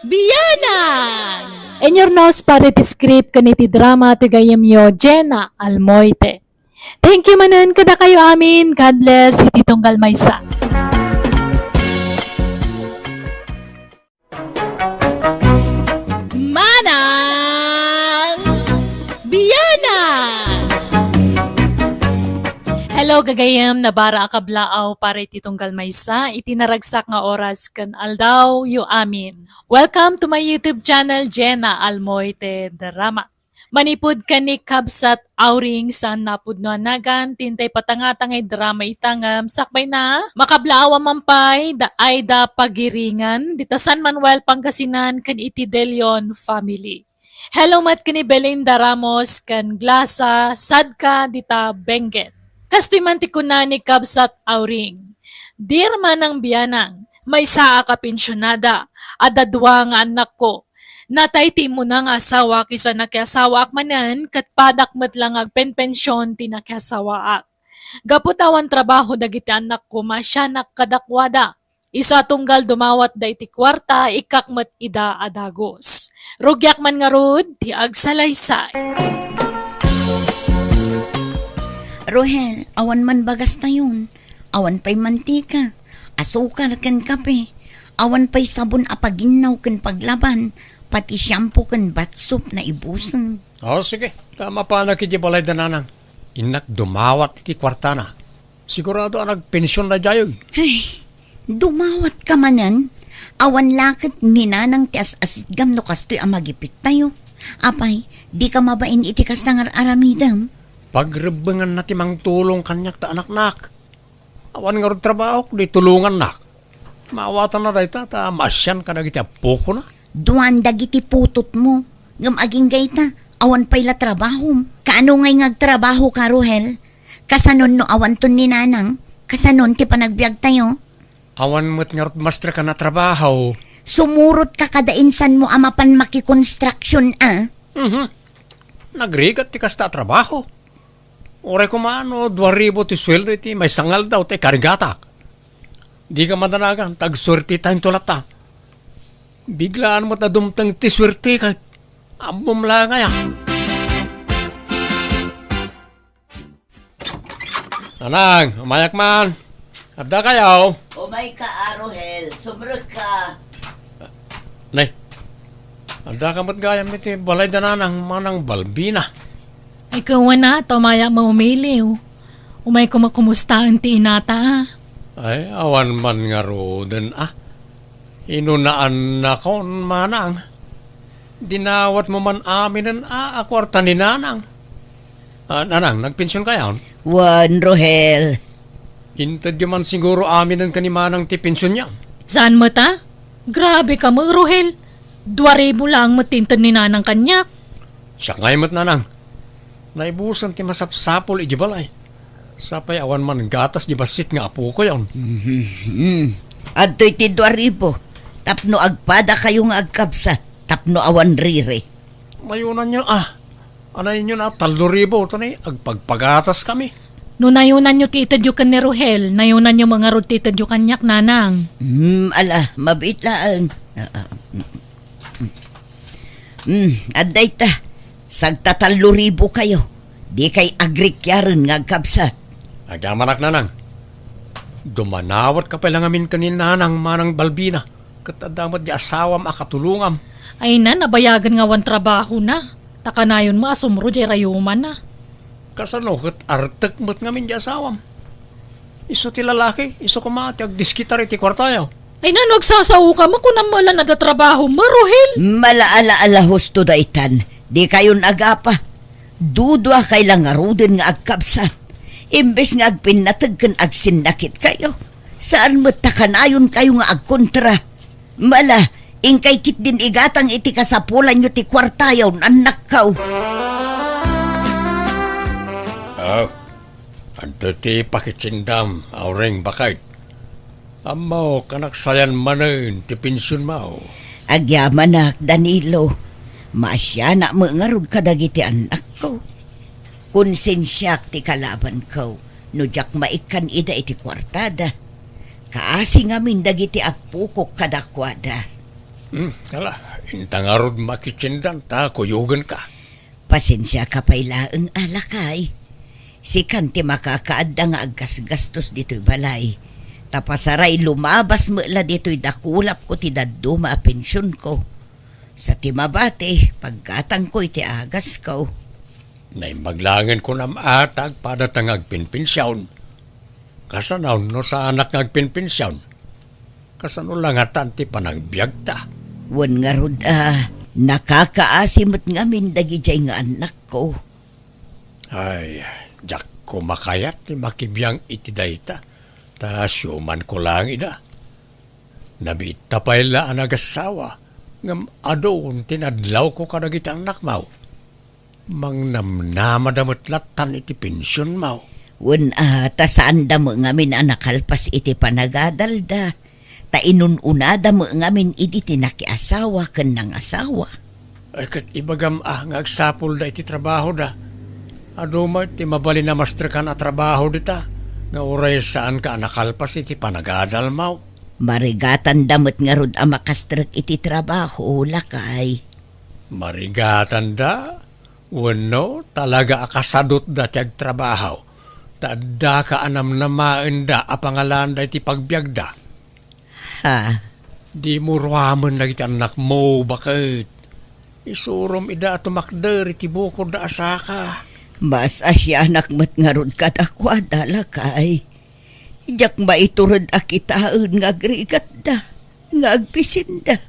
Bianang! Inyurnos para iti script ken iti drama ti gayyemyo, Jenna Almoite. Thank you manen kadakayo amin. God bless. Iti tunggal maysa. Manang Bianang! Hello, gagayyem, nabara a kablaaw para iti tunggal maysa, iti naragsak nga oras ken aldawyo amin. Welcome to my YouTube channel, Jenna Almoite Drama. Manipud ken ni Kabsat Auring, saan napudno a nagan ti intay patangata nga idrama ita ngem sakbayna, makablaawan man pay da Aida Pagiringan, dita San Manuel, Pangasinan, ken iti De Leon family. Hello met ken ni Belinda Ramos ken Glasa Sadka dita Benguet. Kastoy man ti kuna ni Kabsat Auring, Dear Manang Bianang, maysaak a pensionada, adda dua nga annakko. Natay ti immuna nga asawak isu a nakiasawaak manen, ket padak met la nga agpenpension ti nakiasawaak. Gapu ta awan trabaho dagiti annakko, maasianak kadakuada. Isu a tunggal dumawatda iti kuarta, ikkak met ida a dagus. Rugiak man ngarud ti agsalaysay. Rohel, awan man bagastayon. Awan pay mantika, asukar ken kape, awan pay sabon a paginnaw ken paglaban, pati shampoo ken bath soap naibusen. O, sige. Ta mapanak iti balayda, Nanang. Innak dumawat iti kuartana. Sigurado a nagpension daydiay. Ay, dumawat ka manen? Awan la ket ni Nanang ti as-asitgam no kastoy a magipittayo. Apay, dika mabain iti kasta nga ar-aramidem? Pagrebbenganna ti mangtulong kaniak ta anaknak. Awan ngarud trabahok, di tulongannak. Maawatanna dayta ta maasian kadagiti appokona. Duan dagiti putotmo, ngem agingga ita, awan pay la trabahom. Kaano ngay nga agtrabahoka, Rohel? Kasanon no awanton ni Nanang? Kasanon ti panagbiagtayo? Awan met ngarud, maestra, kan a trabaho. Sumurotka kada insanmo a mapan makikonstruksyon, a? Mhm. Nagrigat ti kasta a trabaho. Uray koma no dua ribu ti sueldo iti maysa nga aldaw ti ikarigatak. Dika madanagan, ta agsuertetayo latta. Biglaan met a dumteng ti suerte ket Ammom la ngay a. Nanang, umayak man. Adda kayo? Umay ka, a, Rohel. Sumrek ka. Nay, adda ka met gayam iti balay da nanang manang Balbina. Ay, kawana, ta umayak maumiliw. Umay kumakumustaen ti inata, a. Ay, awan man ngaruden, a. Inunaannakon, manang. Dinawat mo man aminen a, a kuarta ni nanang. A, nanang, nagpension kayon? Wen, Rohel. Intedyo man siguro aminen ken ni manang ti pensionyo. Saan met a? Grabe ka met, Rohel. Dua ribu laeng met ti inted ni nanang kaniak. Siak ngay met, nanang. Naibusan ti masapsapul iti balay. Sapay awan man gatas di bassit nga apokoyon. Mhm. Adtoy ti dua ribu. Tapno agpada kayo nga agkabsat. Tapno awan riri. Mayunanyo, a. Anayonyo na, tallo ribu. Ito ni, agpagpagatas kami. No nayunanyo ti itedyo ken ni Rohel, nayunanyo mangarud ti itedyo kaniak, nanang. Hmm, ala, mabiit laeng. Ah, ah, mm, mm. Hmm, adda ita. Sagtatallo ribu kayo. Di kay agrikyaren nga agkabsat. Agyamanak, nanang. Dumanawat ka pay la ngamin ken ni nanang manang Balbina. Ket adda met di asawam a katulongam. Ay na, nabayagen nga awan trabahona. Ta kanayon met a sumro jay rayumanna. Kasano ket artek met ngamin di asawam? Isu ti lalaki, isu koma ti agdiskitar iti kuartayo. Ay, nano agsasaoka? Makunam met la adda trabaho, Maruhil? Malaala-ala husto daytan. Di kayon agapa. Dudua kay la ngaruden nga agkabsat. Imbes nga agpinnateg ken agsinnakit kayo, saan met ta kanayon kayo nga agkontra. Mala, inkay ketdin igatang iti kasapulanyo ti kuartayo, annakko. Ah, adda ti pakitsindam, Aureng, baket. Ammok a naksayan manen ti pensionmo. Agyamanak, Danilo. Maasianak met ngarud kadagiti annakko. Konsensiak ti kalabanko no diak maikkan ida iti kuartada. Kaasi ngamin dagiti appokok kadakuada. Hmm, ala, inta ngarud makitsindan ta kuyogenka. Pasensiaka pay laeng a lakay. Sikan ti makakaadda nga aggasgastos ditoy balay. Ta pasaray lumabas met la ditoy dakulapko ti dadduma a pensionko. Sa ti mabati, paggatangko iti agasko. Naimbag laengen kunam a ta agpadata nga agpinpension. Kasano no saanak nga agpinpension? Kasano la ngatan ti panagbiagta? Wen ngarud a, nakakaasi met ngamin dagidiay nga annakko. Ay, diak koma kayat ti makibiang iti dayta, ta siumanko laeng ida. Nabiitta pay la a nagassawa, ngem adu ti nadlawko kadagiti annakmo. Mangnamnamada met lattan iti pensionmo. Wen a, ta saanda met ngamin a nakalpas iti panagadalda, ta inun-unada met ngamin idi ti nakiasawa ken nangasawa. Ay, ket ibagam a nga agsapulda iti trabahoda. Adu met ti mabalin a mastrekan a trabaho dita, nga uray saanka a nakalpas iti panagadalmo. Marigatanda met ngarud a makastrek iti trabaho, lakay. Marigatanda? Wenno, talaga a kasadutda ti agtrabaho, ta addaka a namnamaenda a pangalaanda iti pagbiagda? Ha? Dimo ruamen dagiti annakmo, baket. Isurom ida a tumakder iti bukodda a saka. Maas-asianak met ngarud kadakuada, lakay. Diak maitured a kitaen nga agrigatda, nga agbisinda.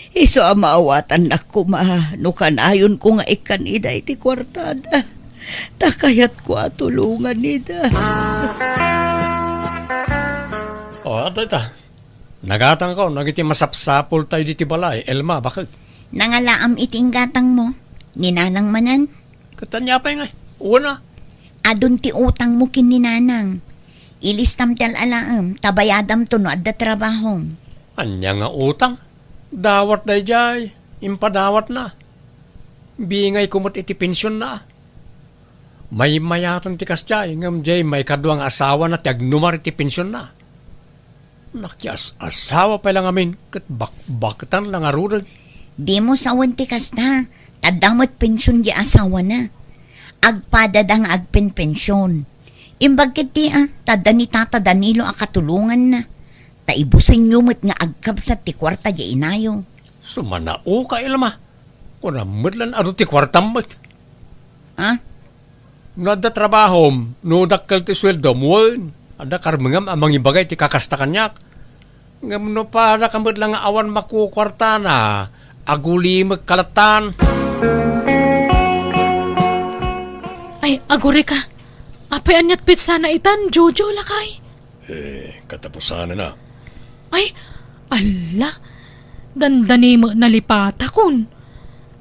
Isu a maawatannak koma no kanayonko nga ikkan ida iti kuartada. Ta kayatko a tulongan ida. O, adda ita. Nagatangko dagiti masapsapultayo ditoy balay, Elma, baket. Nangalaam iti inggatangmo. Ni nanang manen? Ket ania pay ngay? Wen a. Adun ti utangmo ken ni nanang. Ilistam ti al-alaem, ta bayadamto no adda trabahom. Ania nga utang? Dawat daydiay, impadawatna. Bingayko met iti pensionna. Maymayatan ti kasdiay, ngem diay maikadua nga asawana ti agnumar iti pensionna. Nakias-asawa pay la ngamin ket bakbaketan la ngaruden. Dimo sawen ti kasta, Adda met pension di asawana. Agpadada nga agpenpension. Imbag ketdi a, ta adda ni Tata Danilo a katulonganna. Ta ibusenyo met nga agkabsat ti kuarta di inayo. Sumanaoka, Ilma. Kunam met lan adu ti kuartam met. Ha? No adda trabahom, no dakkel ti sueldom, wen, adda karmengam a mangibagay ti kakasta kaniak. Ngem no padaka met la nga awan makukuartana, agulimekka lattan. Ay, agurika. Apay aniat petsana itan, Jojo, lakay? Eh, katapusanna. Ay, alla. Dandani met nalipatakon.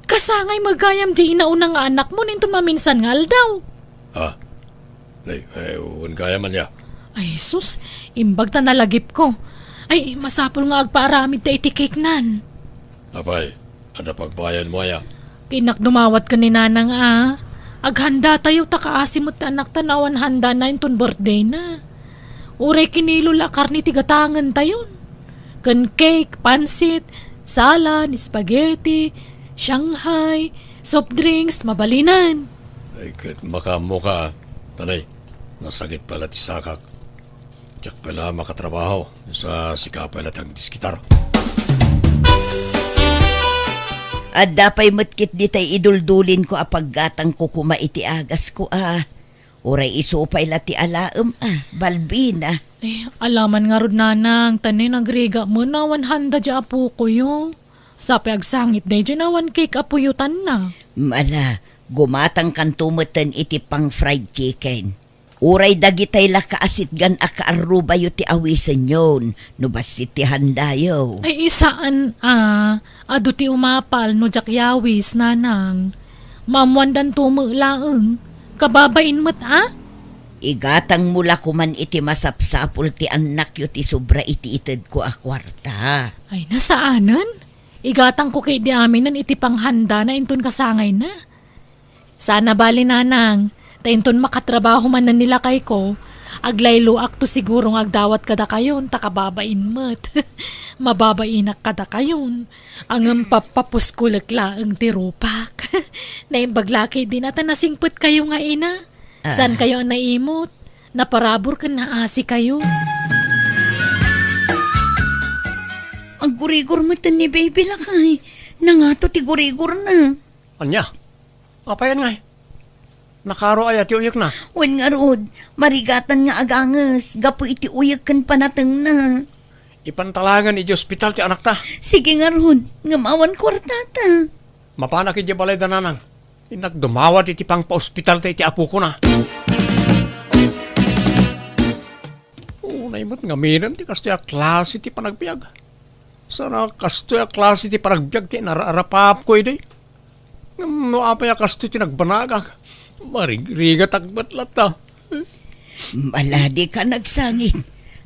Kasangay met gayam di inauna nga anakmo inton maminsan nga aldaw. Ah, ay, ay, wen gayam ania? Ay, sus, imbag ta nalagipko. Ay, masapul nga agpaaramid ta iti cake nan. Apay, adda pagbayanmo aya? Kinnak dumawat ken ni Nanang a. Aghanda tayo ta kaasi met ti anakta no awan handana inton birthday na. Uray kinilo la a karne ti gatangen tayon. Ken cake, pansit, salad, spaghetti, Shanghai, soft drinks, mabalinen. Ay, ket makaammoka, tanay, nasakit pay la ti sakak. Diak pay la makatrabaho, sa sika pay la ti agdiskitar. Adda pay met ketdi tay iduldulinko a paggatangko koma iti agasko a. Uray isu pay la ti alaem a, Balbina. Eh, alaman ngarud, Nanang, ta nagrigat met no awan handa di apokoyo. Sapay agsangit daydiay no awan cake a puyotanna. Ala, gumatangkanto metten iti pang-fried chicken. Uray dagitay la kaasitgan a kaarrubayo ti awisenyon no bassit ti handayo. Ay, saan a, adu ti umapal no diak yawis, Nanang. Maammoandanto met laeng. Kababain met a? Igatangmo la koman iti masapsapul ti annakyo ti sobra iti itedko a kuarta. Ay, saanen? Igatangko ketdi aminen iti panghandana inton kasangayna. Saan a bali, Nanang, ta inton makatrabaho manen ni lakayko, aglayloakto siguro nga agdawat kadakayon ta kababain met. Mababainak kadakayon. Ngem pappapuskolek laeng ti rupak. Naimbag la ketdin a ta nasingpetkayo nga ina. Ah. Saankayo a naimot? Naparabur ken naasikayo. Aggurigor metten ni Baby, lakay. Nangato ti gurigorna. Ania? Apayan ngay? Nakaro aya ti uyekna? Wen ngarud, marigatan nga aganges gapu iti uyek ken panatengna. Ipanta laengen idiay ospital ti anakta. Sige ngarud, ngem awan kuartata. Mapanak idiay balayda, Nanang. Innak dumawat iti pangpaospitalta iti apokona. Unay met ngaminen ti kastoy a klase ti panagbiag. Saan a kastoy a klase ti panagbiag ti inararapapko idi. Ngem no apay a kastoy ti nagbanagak, marigrigatak met latta. Maladika nagsangit.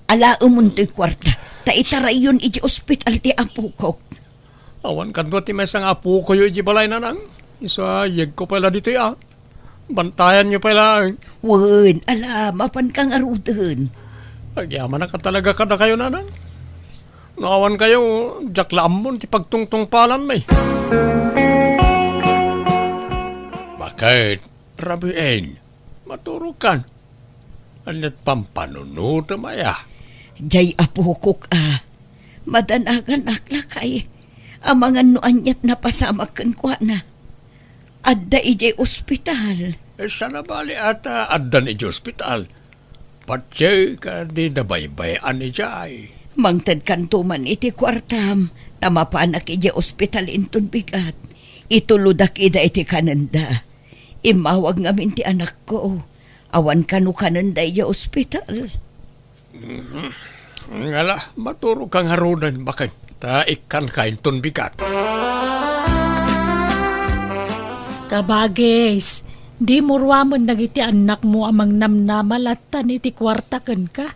Alaemon toy kuarta, ta itarayyon iti ospital ti apokok. Awan kadua ti maysa nga apokoyo iti balay, Nanang. Isu a, yegko pay la ditoy a. Bantayanyo pay laeng. Wen, ala, mapanka ngaruden. Agyamanak a talaga kadakayo, Nanang. No awan kayo, diak la ammon ti pagtungtungpalanmi. Baket, Rabiin, maturogkan. Aniat pampanunotem aya? Diay apokok a. Madanaganak lakay. Amangan no aniat napasamak kenkuana. Adda idiay ospital. Eh, saan a bali a ta addan idiay ospital? Patse ka di da baybay-an idiay. Mangtedkanto man iti kuartam, ta mapanak idiay ospital inton bigat. Itulodak ida iti kanenda. Immawag ngamin ti anakko. Awan kano kanenda idiay ospital. Mhm. Ngala, maturogka ngaruden, baket. Ta ikkanka inton bigat. Kabagis, dimo ruamen dagiti annakmo a mangnamnama lattan iti kuarta kenka.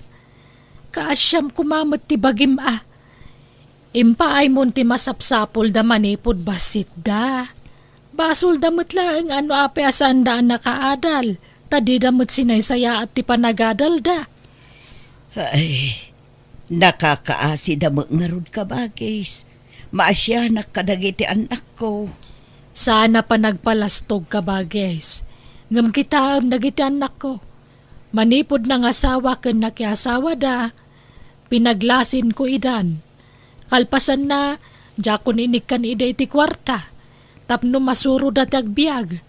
Kaasiam koma met ti bagim a. Impaaymon ti masapsapulda manipud bassitda. Basolda met laeng a no apay a saanda a nakaadal, ta dida met sinaysayaat ti panagadalda. Ay, nakakaasida met ngarud, kabagis. Maasianak kadagiti annakko. Saan a panagpalastog, kabagis. Ngem kitaem dagiti annakko. Manipud nangasawa ken nakiasawada, pinaglasinko idan. Kalpasanna, diakon inikkan ida iti kuarta, tapno masuroda ti agbiag.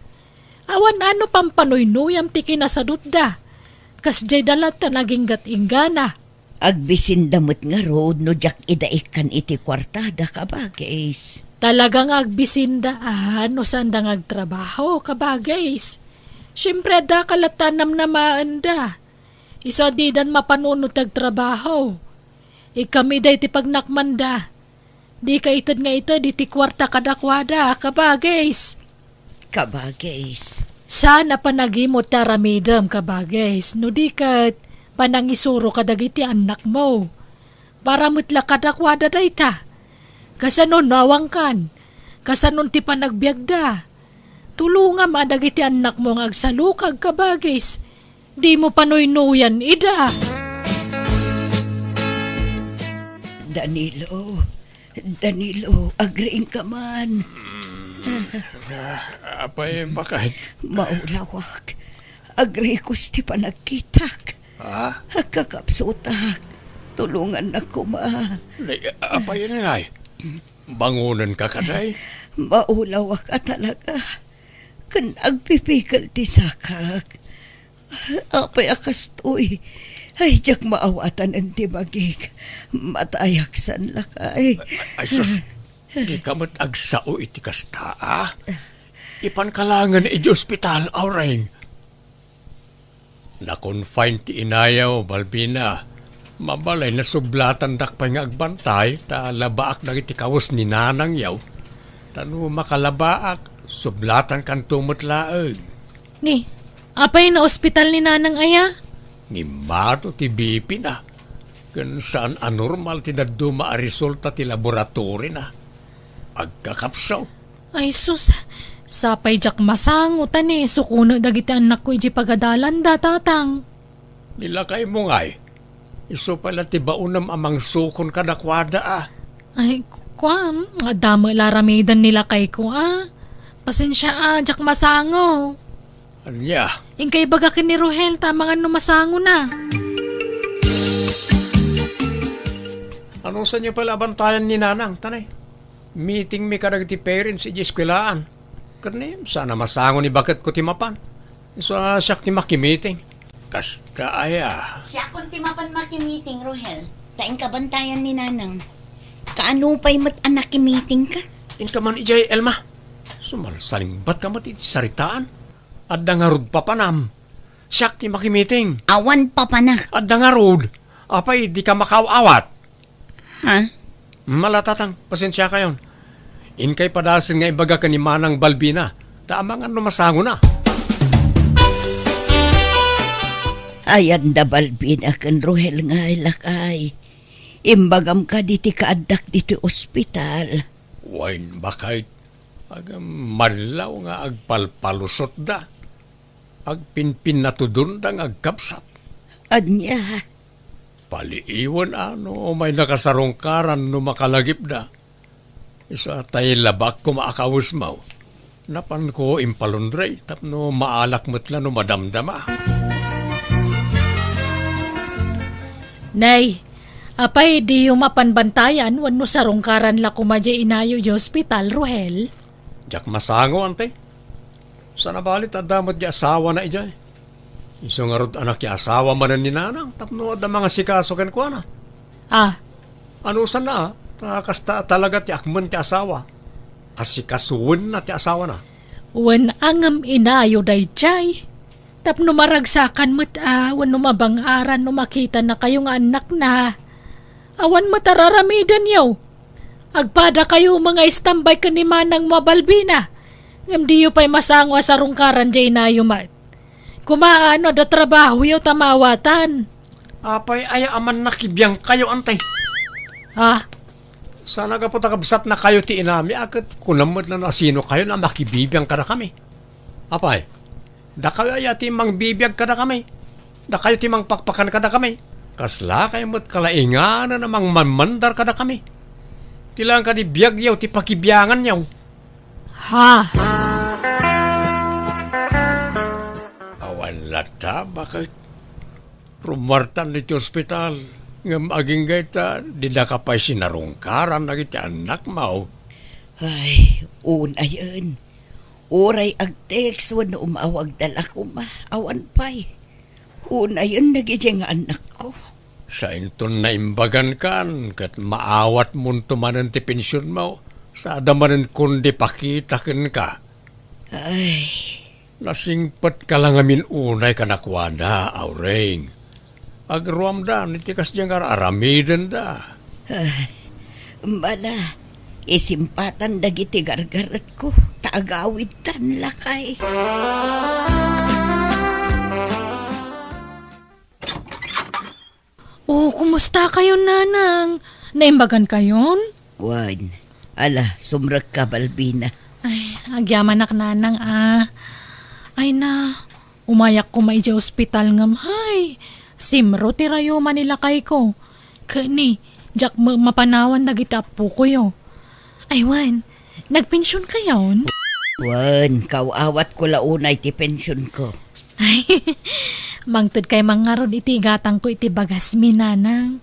Awan a no pampanoynuyam ti kinasadutda. Kasdiay da latta naginggat-inggana. Agbisinda met ngarud no diak ida ikkan iti kuartada, kabagis. Talaga nga agbisinda a no saanda nga agtrabaho, kabagis. Siempre, adda ka latta a namnamaenda. Isu a didan mapanunot ti agtrabaho. Ikam ida iti pagnakmanda. Dika ited nga ited iti kuarta kadakuada, kabagis. Kabagis. Saan a panagimut ti aramidem, kabagis, no di ket panangisuro kadagiti annakmo. Para met la kadakuada dayta. Kasano no awankan? Kasano ti panagbiagda? Tulongam a dagiti annakmo nga agsalukag, kabagis. Dimo panuynuyan ida. Danilo, Danilo, agriingka man. Ah, apay, bakit? Maulawak. Agrikos ti panagkitak. Ah? Agkakapsutak. Tulongannak koma. Nay, apay ngay? Bangonenka kadi? Maulawak a talaga. Ken agpipikil ti sakak. Apay a kastoy? Ay, diak maawatan ti magik. Matayak san lakay. Ay, sus. Dika met agsao iti kasta, a? Ipanka laengen iti ospital, Aureng. Na-confine ti inayo, Balbina. Mabalay, nasublatandak pay nga agbantay, ta labaak dagiti kawes ni nanangyo. Ta no makalabaak, sublatankanto met laeng. Ni, apay, naospital ni nanang aya? Ngimmato ti B P na. Ken saan a normal ti dadduma a resulta ti laboratory na. Agkakapsaw. Ay sus, sapay diak masango ta ni sukonek dagiti annakko idiay pagadalanda, tatang. Ni lakaymo ngay, isu pay la ti baonem a mangsukon kadakuada, a. Ay, ku-, kuam, adda met la aramiden ni lakayko, a. Pasensia, a, diak masango. Ania? Inka ibaga ken ni Rohel ta amangan no masangona. Anusanyo pay la a bantayan ni nanang, tanay? Meeting mi kadagiti parents idiay eskuelaan. Ket ni, saan a masango ni baketko ti mapan. Isu a siak ti makimiting. Kasta aya. Siakon ti mapan makimiting, Rohel. Ta inka bantayan ni nanang. Kaano pay met a nakimitingka? Inka man idiay, Elma. Sumalsalingbatka met iti saritaan. Adda ngarud papanam. Siak ti makimiting. Awan papanak. Adda ngarud. Apay, dika makaaw-awat? Ha? Mala, tatang, pasensiakayon. Inkay padasen nga ibaga ken ni Manang Balbina, ta amangan no masangona. Ayan da Balbina ken Rohel ngay, lakay. Imbagam kadi ti kaaddak ditoy ospital. Wen, bakit? Agam, madlaw nga agpalpalusotda. Agpinpinnatudonda nga agkabsat. Ania? Paliiwen a no umay nakasarungkaran no makalagipda. Isu a tay labaak koma a kawesmo. Napanko impalundre tapno maalak met la no madamdama. Nay, apay diyo mapan bantayan wenno sarungkaran la koma diay inayo diay ospital, Rohel? Diak masango, ante. Saan a bali ta adda met diay asawana idiay. Isu ngarud a nakiasawa manen ni nanang tapno adda mangasikaso kenkuana. Ah. Anusanna, a, ta kasta a talaga ti akmen ti asawa. Asikasuenna ti asawana. Wen a ngem inayo daydiay. Tapno maragsakan met a wenno mabang-aran no makitanakayo nga annakna. Awan met a raramidenyo. Agpadakayo met nga istambay ken ni manangmo a Balbina, ngem diyo pay masango a sarungkaran diay inayo met. Kumaan no adda trabahoyo ta maawatan. Apay aya a mannakibiangkayo, ante? Ah? Saan a gapu ta kabsatnakayo ti inami a ket kunam met la no asinokayo a makibibiang kadakami. Apay, dakayo aya ti mangbibiag kadakami? Dakayo ti mangpakpakan kadakami? Kaslakayo met kalainganan a mangmanmandar kadakami? Ti laeng kadi biagyo ti pakibianganyo. Ha? Awan latta, baket. Rummuartan iti ospital, ngem agingga ita, dinaka pay sinarungkaran dagiti annakmo. Ay, unayen. Uray agtext wenno umawagda la koma, awan pay. Unayen dagiti nga annakko. Sainton naimbagankan ket maawatmonto manen ti pensionmo, sada manen kundi pakita kenka. Ay. Nasingpetka la ngamin unay kadakuada, Aureng. Agruamda iti kasdiay nga aramidenda. Ah, bala, isimpatan dagiti gargaretko, ta agawidtan lakay. Oh, kumusta kayon, Nanang? Naimbagan kayon? Wen, ala, sumrekka, Balbina. Ay, agyamanak, Nanang, ah. Ay na, umayak koma idiay ospital ngem, hay, simro ti rayuma ni lakayko. Ket ni, diak met mapanawan dagiti appokoyo. Ay, wen, nagpension kayon? Wen, kaw-awatko la unay ti pensionko. Ay, mangted kay man ngarud iti gatangko iti bagasmi, Nanang.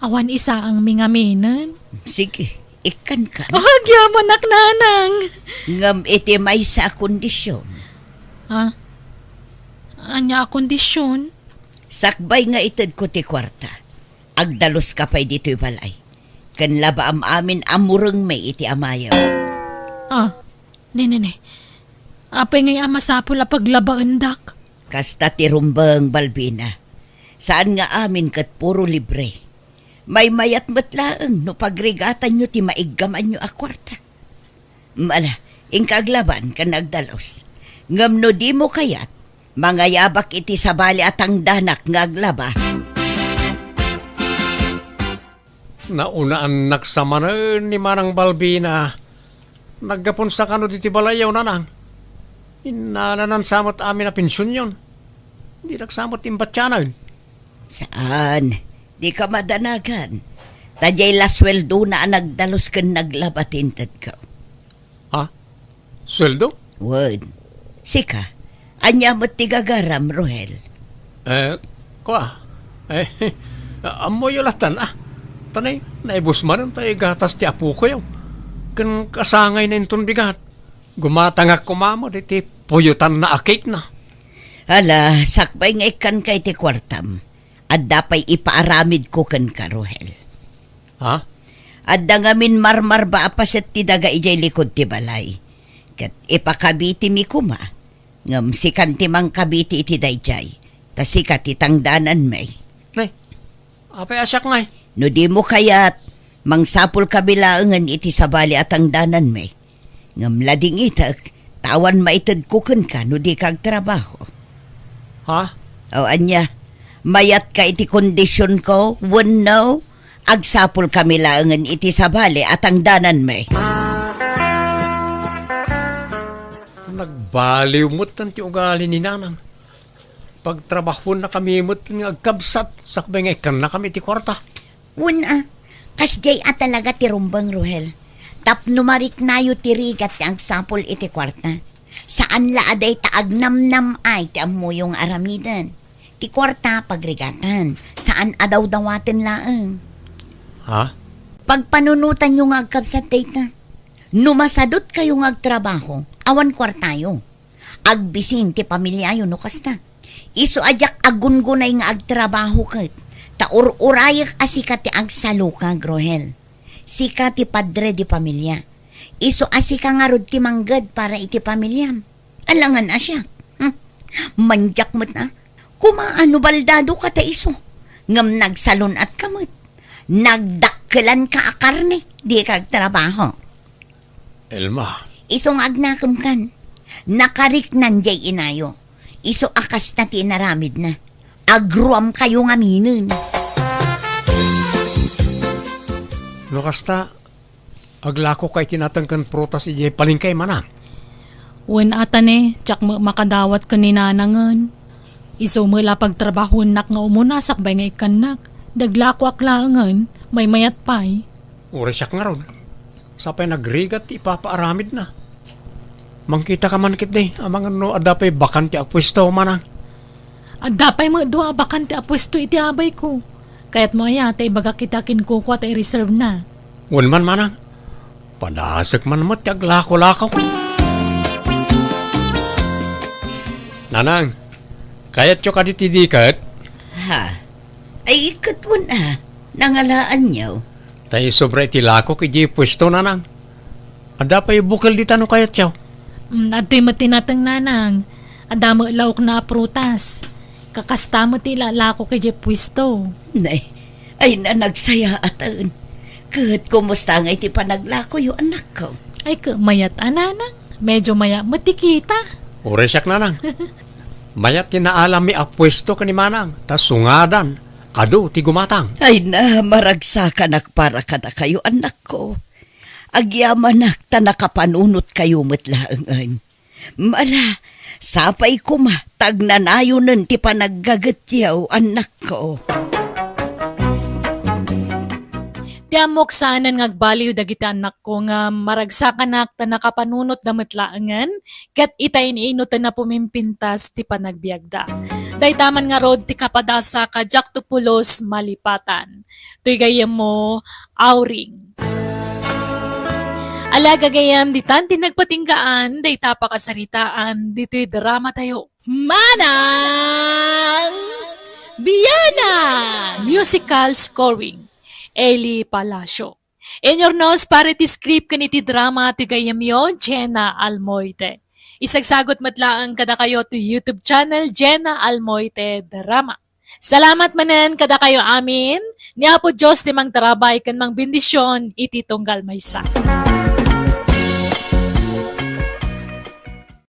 Awan isaangmi ngaminen. Sige, ikkankan. Oh, agyamanak, Nanang. Ngem iti maysa a kondisyon. Ah? Ania a kondisyon? Sakbay nga itedko ti kuarta, agdaluska pay ditoy balay. Ken labaam amin a murengmi iti amayem. Ah, ne, ne, ne. Apay ngay a masapul a paglabaendak? Kasta ti rumbeng, Balbina. Saan nga amin ket puro libre. Maymayat met laeng no pagrigatanyo ti maiggamanyo a kuarta. Ala, inka aglaban ken agdalus. Ngem no dimo kayat, mangayabak iti sabali a tangdanak nga aglaba. Naunaannak sa manen ni Manang Balbina. Naggapunsa kano ditoy balayyo, Nanang? Innalanan sa met amin a pensionyon. Dinak sa met imbatianen. Saan? Dika madanagan. Ta diay la sueldona a nagdalus ken naglaba ti intedko. Ha? Sueldo? Wen. Sika, ania met ti gagaram, Rohel? Eh, kua. Eh, ammoyo latan, ah. Tanay, naibus manen ta igatas ti apokoyo. Ken kasangayna inton bigat. Gumatangak koma met iti puyotanna a cake na. Ala, sakbay nga ikkanka iti kuartam. Adda pay ipaaramidko kenka, Rohel. Ha? Adda ngamin marmarba a paset ti daga idiay likud ti balay. Ket ipakabitimi koma. Ngem sikan ti mangkabiti iti daydiay, ta sika ti tangdananmi. Nay, apay a siak ngay? No dimo kayat, mangsapulkami laengen iti sabali a tangdananmi. Ngem ladingitek, ta awan maitedko kenka no dika agtrabaho. Ha? O ania, mayatka iti kondisionko, wenno agsapulkami laengen iti sabali a tangdananmi? Nagbaliw met ti ugali ni Nanang. Pagtrabahonnakami met nga agkabsat, sakbay nga ikkannakami ti kuarta. Wen a, kasdiay a talaga ti rumbeng, Rohel. Tapno mariknayo ti rigat ti agsapul iti kuarta. Saan la a dayta agnamnam-ay ti ammoyo nga aramiden. Ti kuarta, pagrigatan. Saan a dawdawaten laeng. Ha? Pagpanunotanyo nga agkabsat dayta. No masadutkayo nga agtrabaho, awan kuartayo. Agbisin ti pamiliayo no kasta. Isu a diak aggunggunay nga agtrabaho ket, ta ur-urayek a sika ti agsalukag, Rohel. Sika ti padre di pamilia. Isu a sika ngarud ti mangged para iti pamiliam. Alangan a siak. Hmm. Mandiak met a. Koma a no baldado ka ta isu. Ngem nagsalun-at ka met. Nagdakkelan ka a karne. Di ka agtrabaho. Elma. Isu nga agnakemkan. Nakariknan diay inayo. Isu a kasta ti inaramidna. Agruam kayo ngaminen. No kasta, aglako ka iti nateng ken prutas idiay palengke, Manang? Wen a ta ne, diak met makadawat ken ni Nanangen. Isu met la pagtrabahoennak nga umuna sakbay nga ikkannak. Daglakoak laengen, maymayat pay. Uray siak ngarud. Sapay nagrigat ti ipapaaramidna. Mangkitaka man ketdi, amangan no adda pay bakante a puesto, manang. Adda pay met dua a bakante a puesto iti abayko. Kayatmo aya ta ibagak ita kenkuana ta i-reserve na? Wen man, manang. Padasek man met ti aglako-lako. Nanang, kayatyo kadi ti diket? Ha? Ay, ket wen a, nangalaanyo. Ta isobra iti lakok idiay puesto, nanang. Adda pay bukel dita no kayatyo. Mm, adtoy met ti nateng, nanang. Adda met laokna a prutas. Kakasta met ti ilalakok idiay puesto. Nay, ay na, nagsayaaten. Ket kumusta ngay ti panaglakoyo, annakko? Ay, ket mayat a, nanang. Medyo mayat met ti kita. Uray siak, nanang. Mayat ti naalammi a puesto ken ni manang, ta sungadan, adu ti gumatang. Ay na, maragsakanak para kadakayo, annakko. Agyamanak ta nakapanunotkayo met laengen. Ala, sapay koma ta agnanayonen ti panaggagetyo, annakko. Ti ammok saanen nga agbaliw dagiti annakko nga maragsakanak ta nakapanunotda met laengen, ket ita in-ino ti napumimpintas ti panagbiagda. Dayta man ngarud ti kapadasak a diakto pulos malipatan. Toy gayyemmo, Auring. Ala, gagayyem, ditan ti nagpatinggaan dayta a pakasaritaan ditoy dramatayo. Manang Bianan! Musical scoring, Eli Palacio. Inurnos para iti script ken iti drama ti gayyemyo, Jenna Almoite. Isagsagut met laeng kadakayo ti YouTube channel, Jenna Almoite Drama. Salamat manen kadakayo amin. Ni Apo Dios ti mangtarabay ken mangbendision iti tunggal maysa.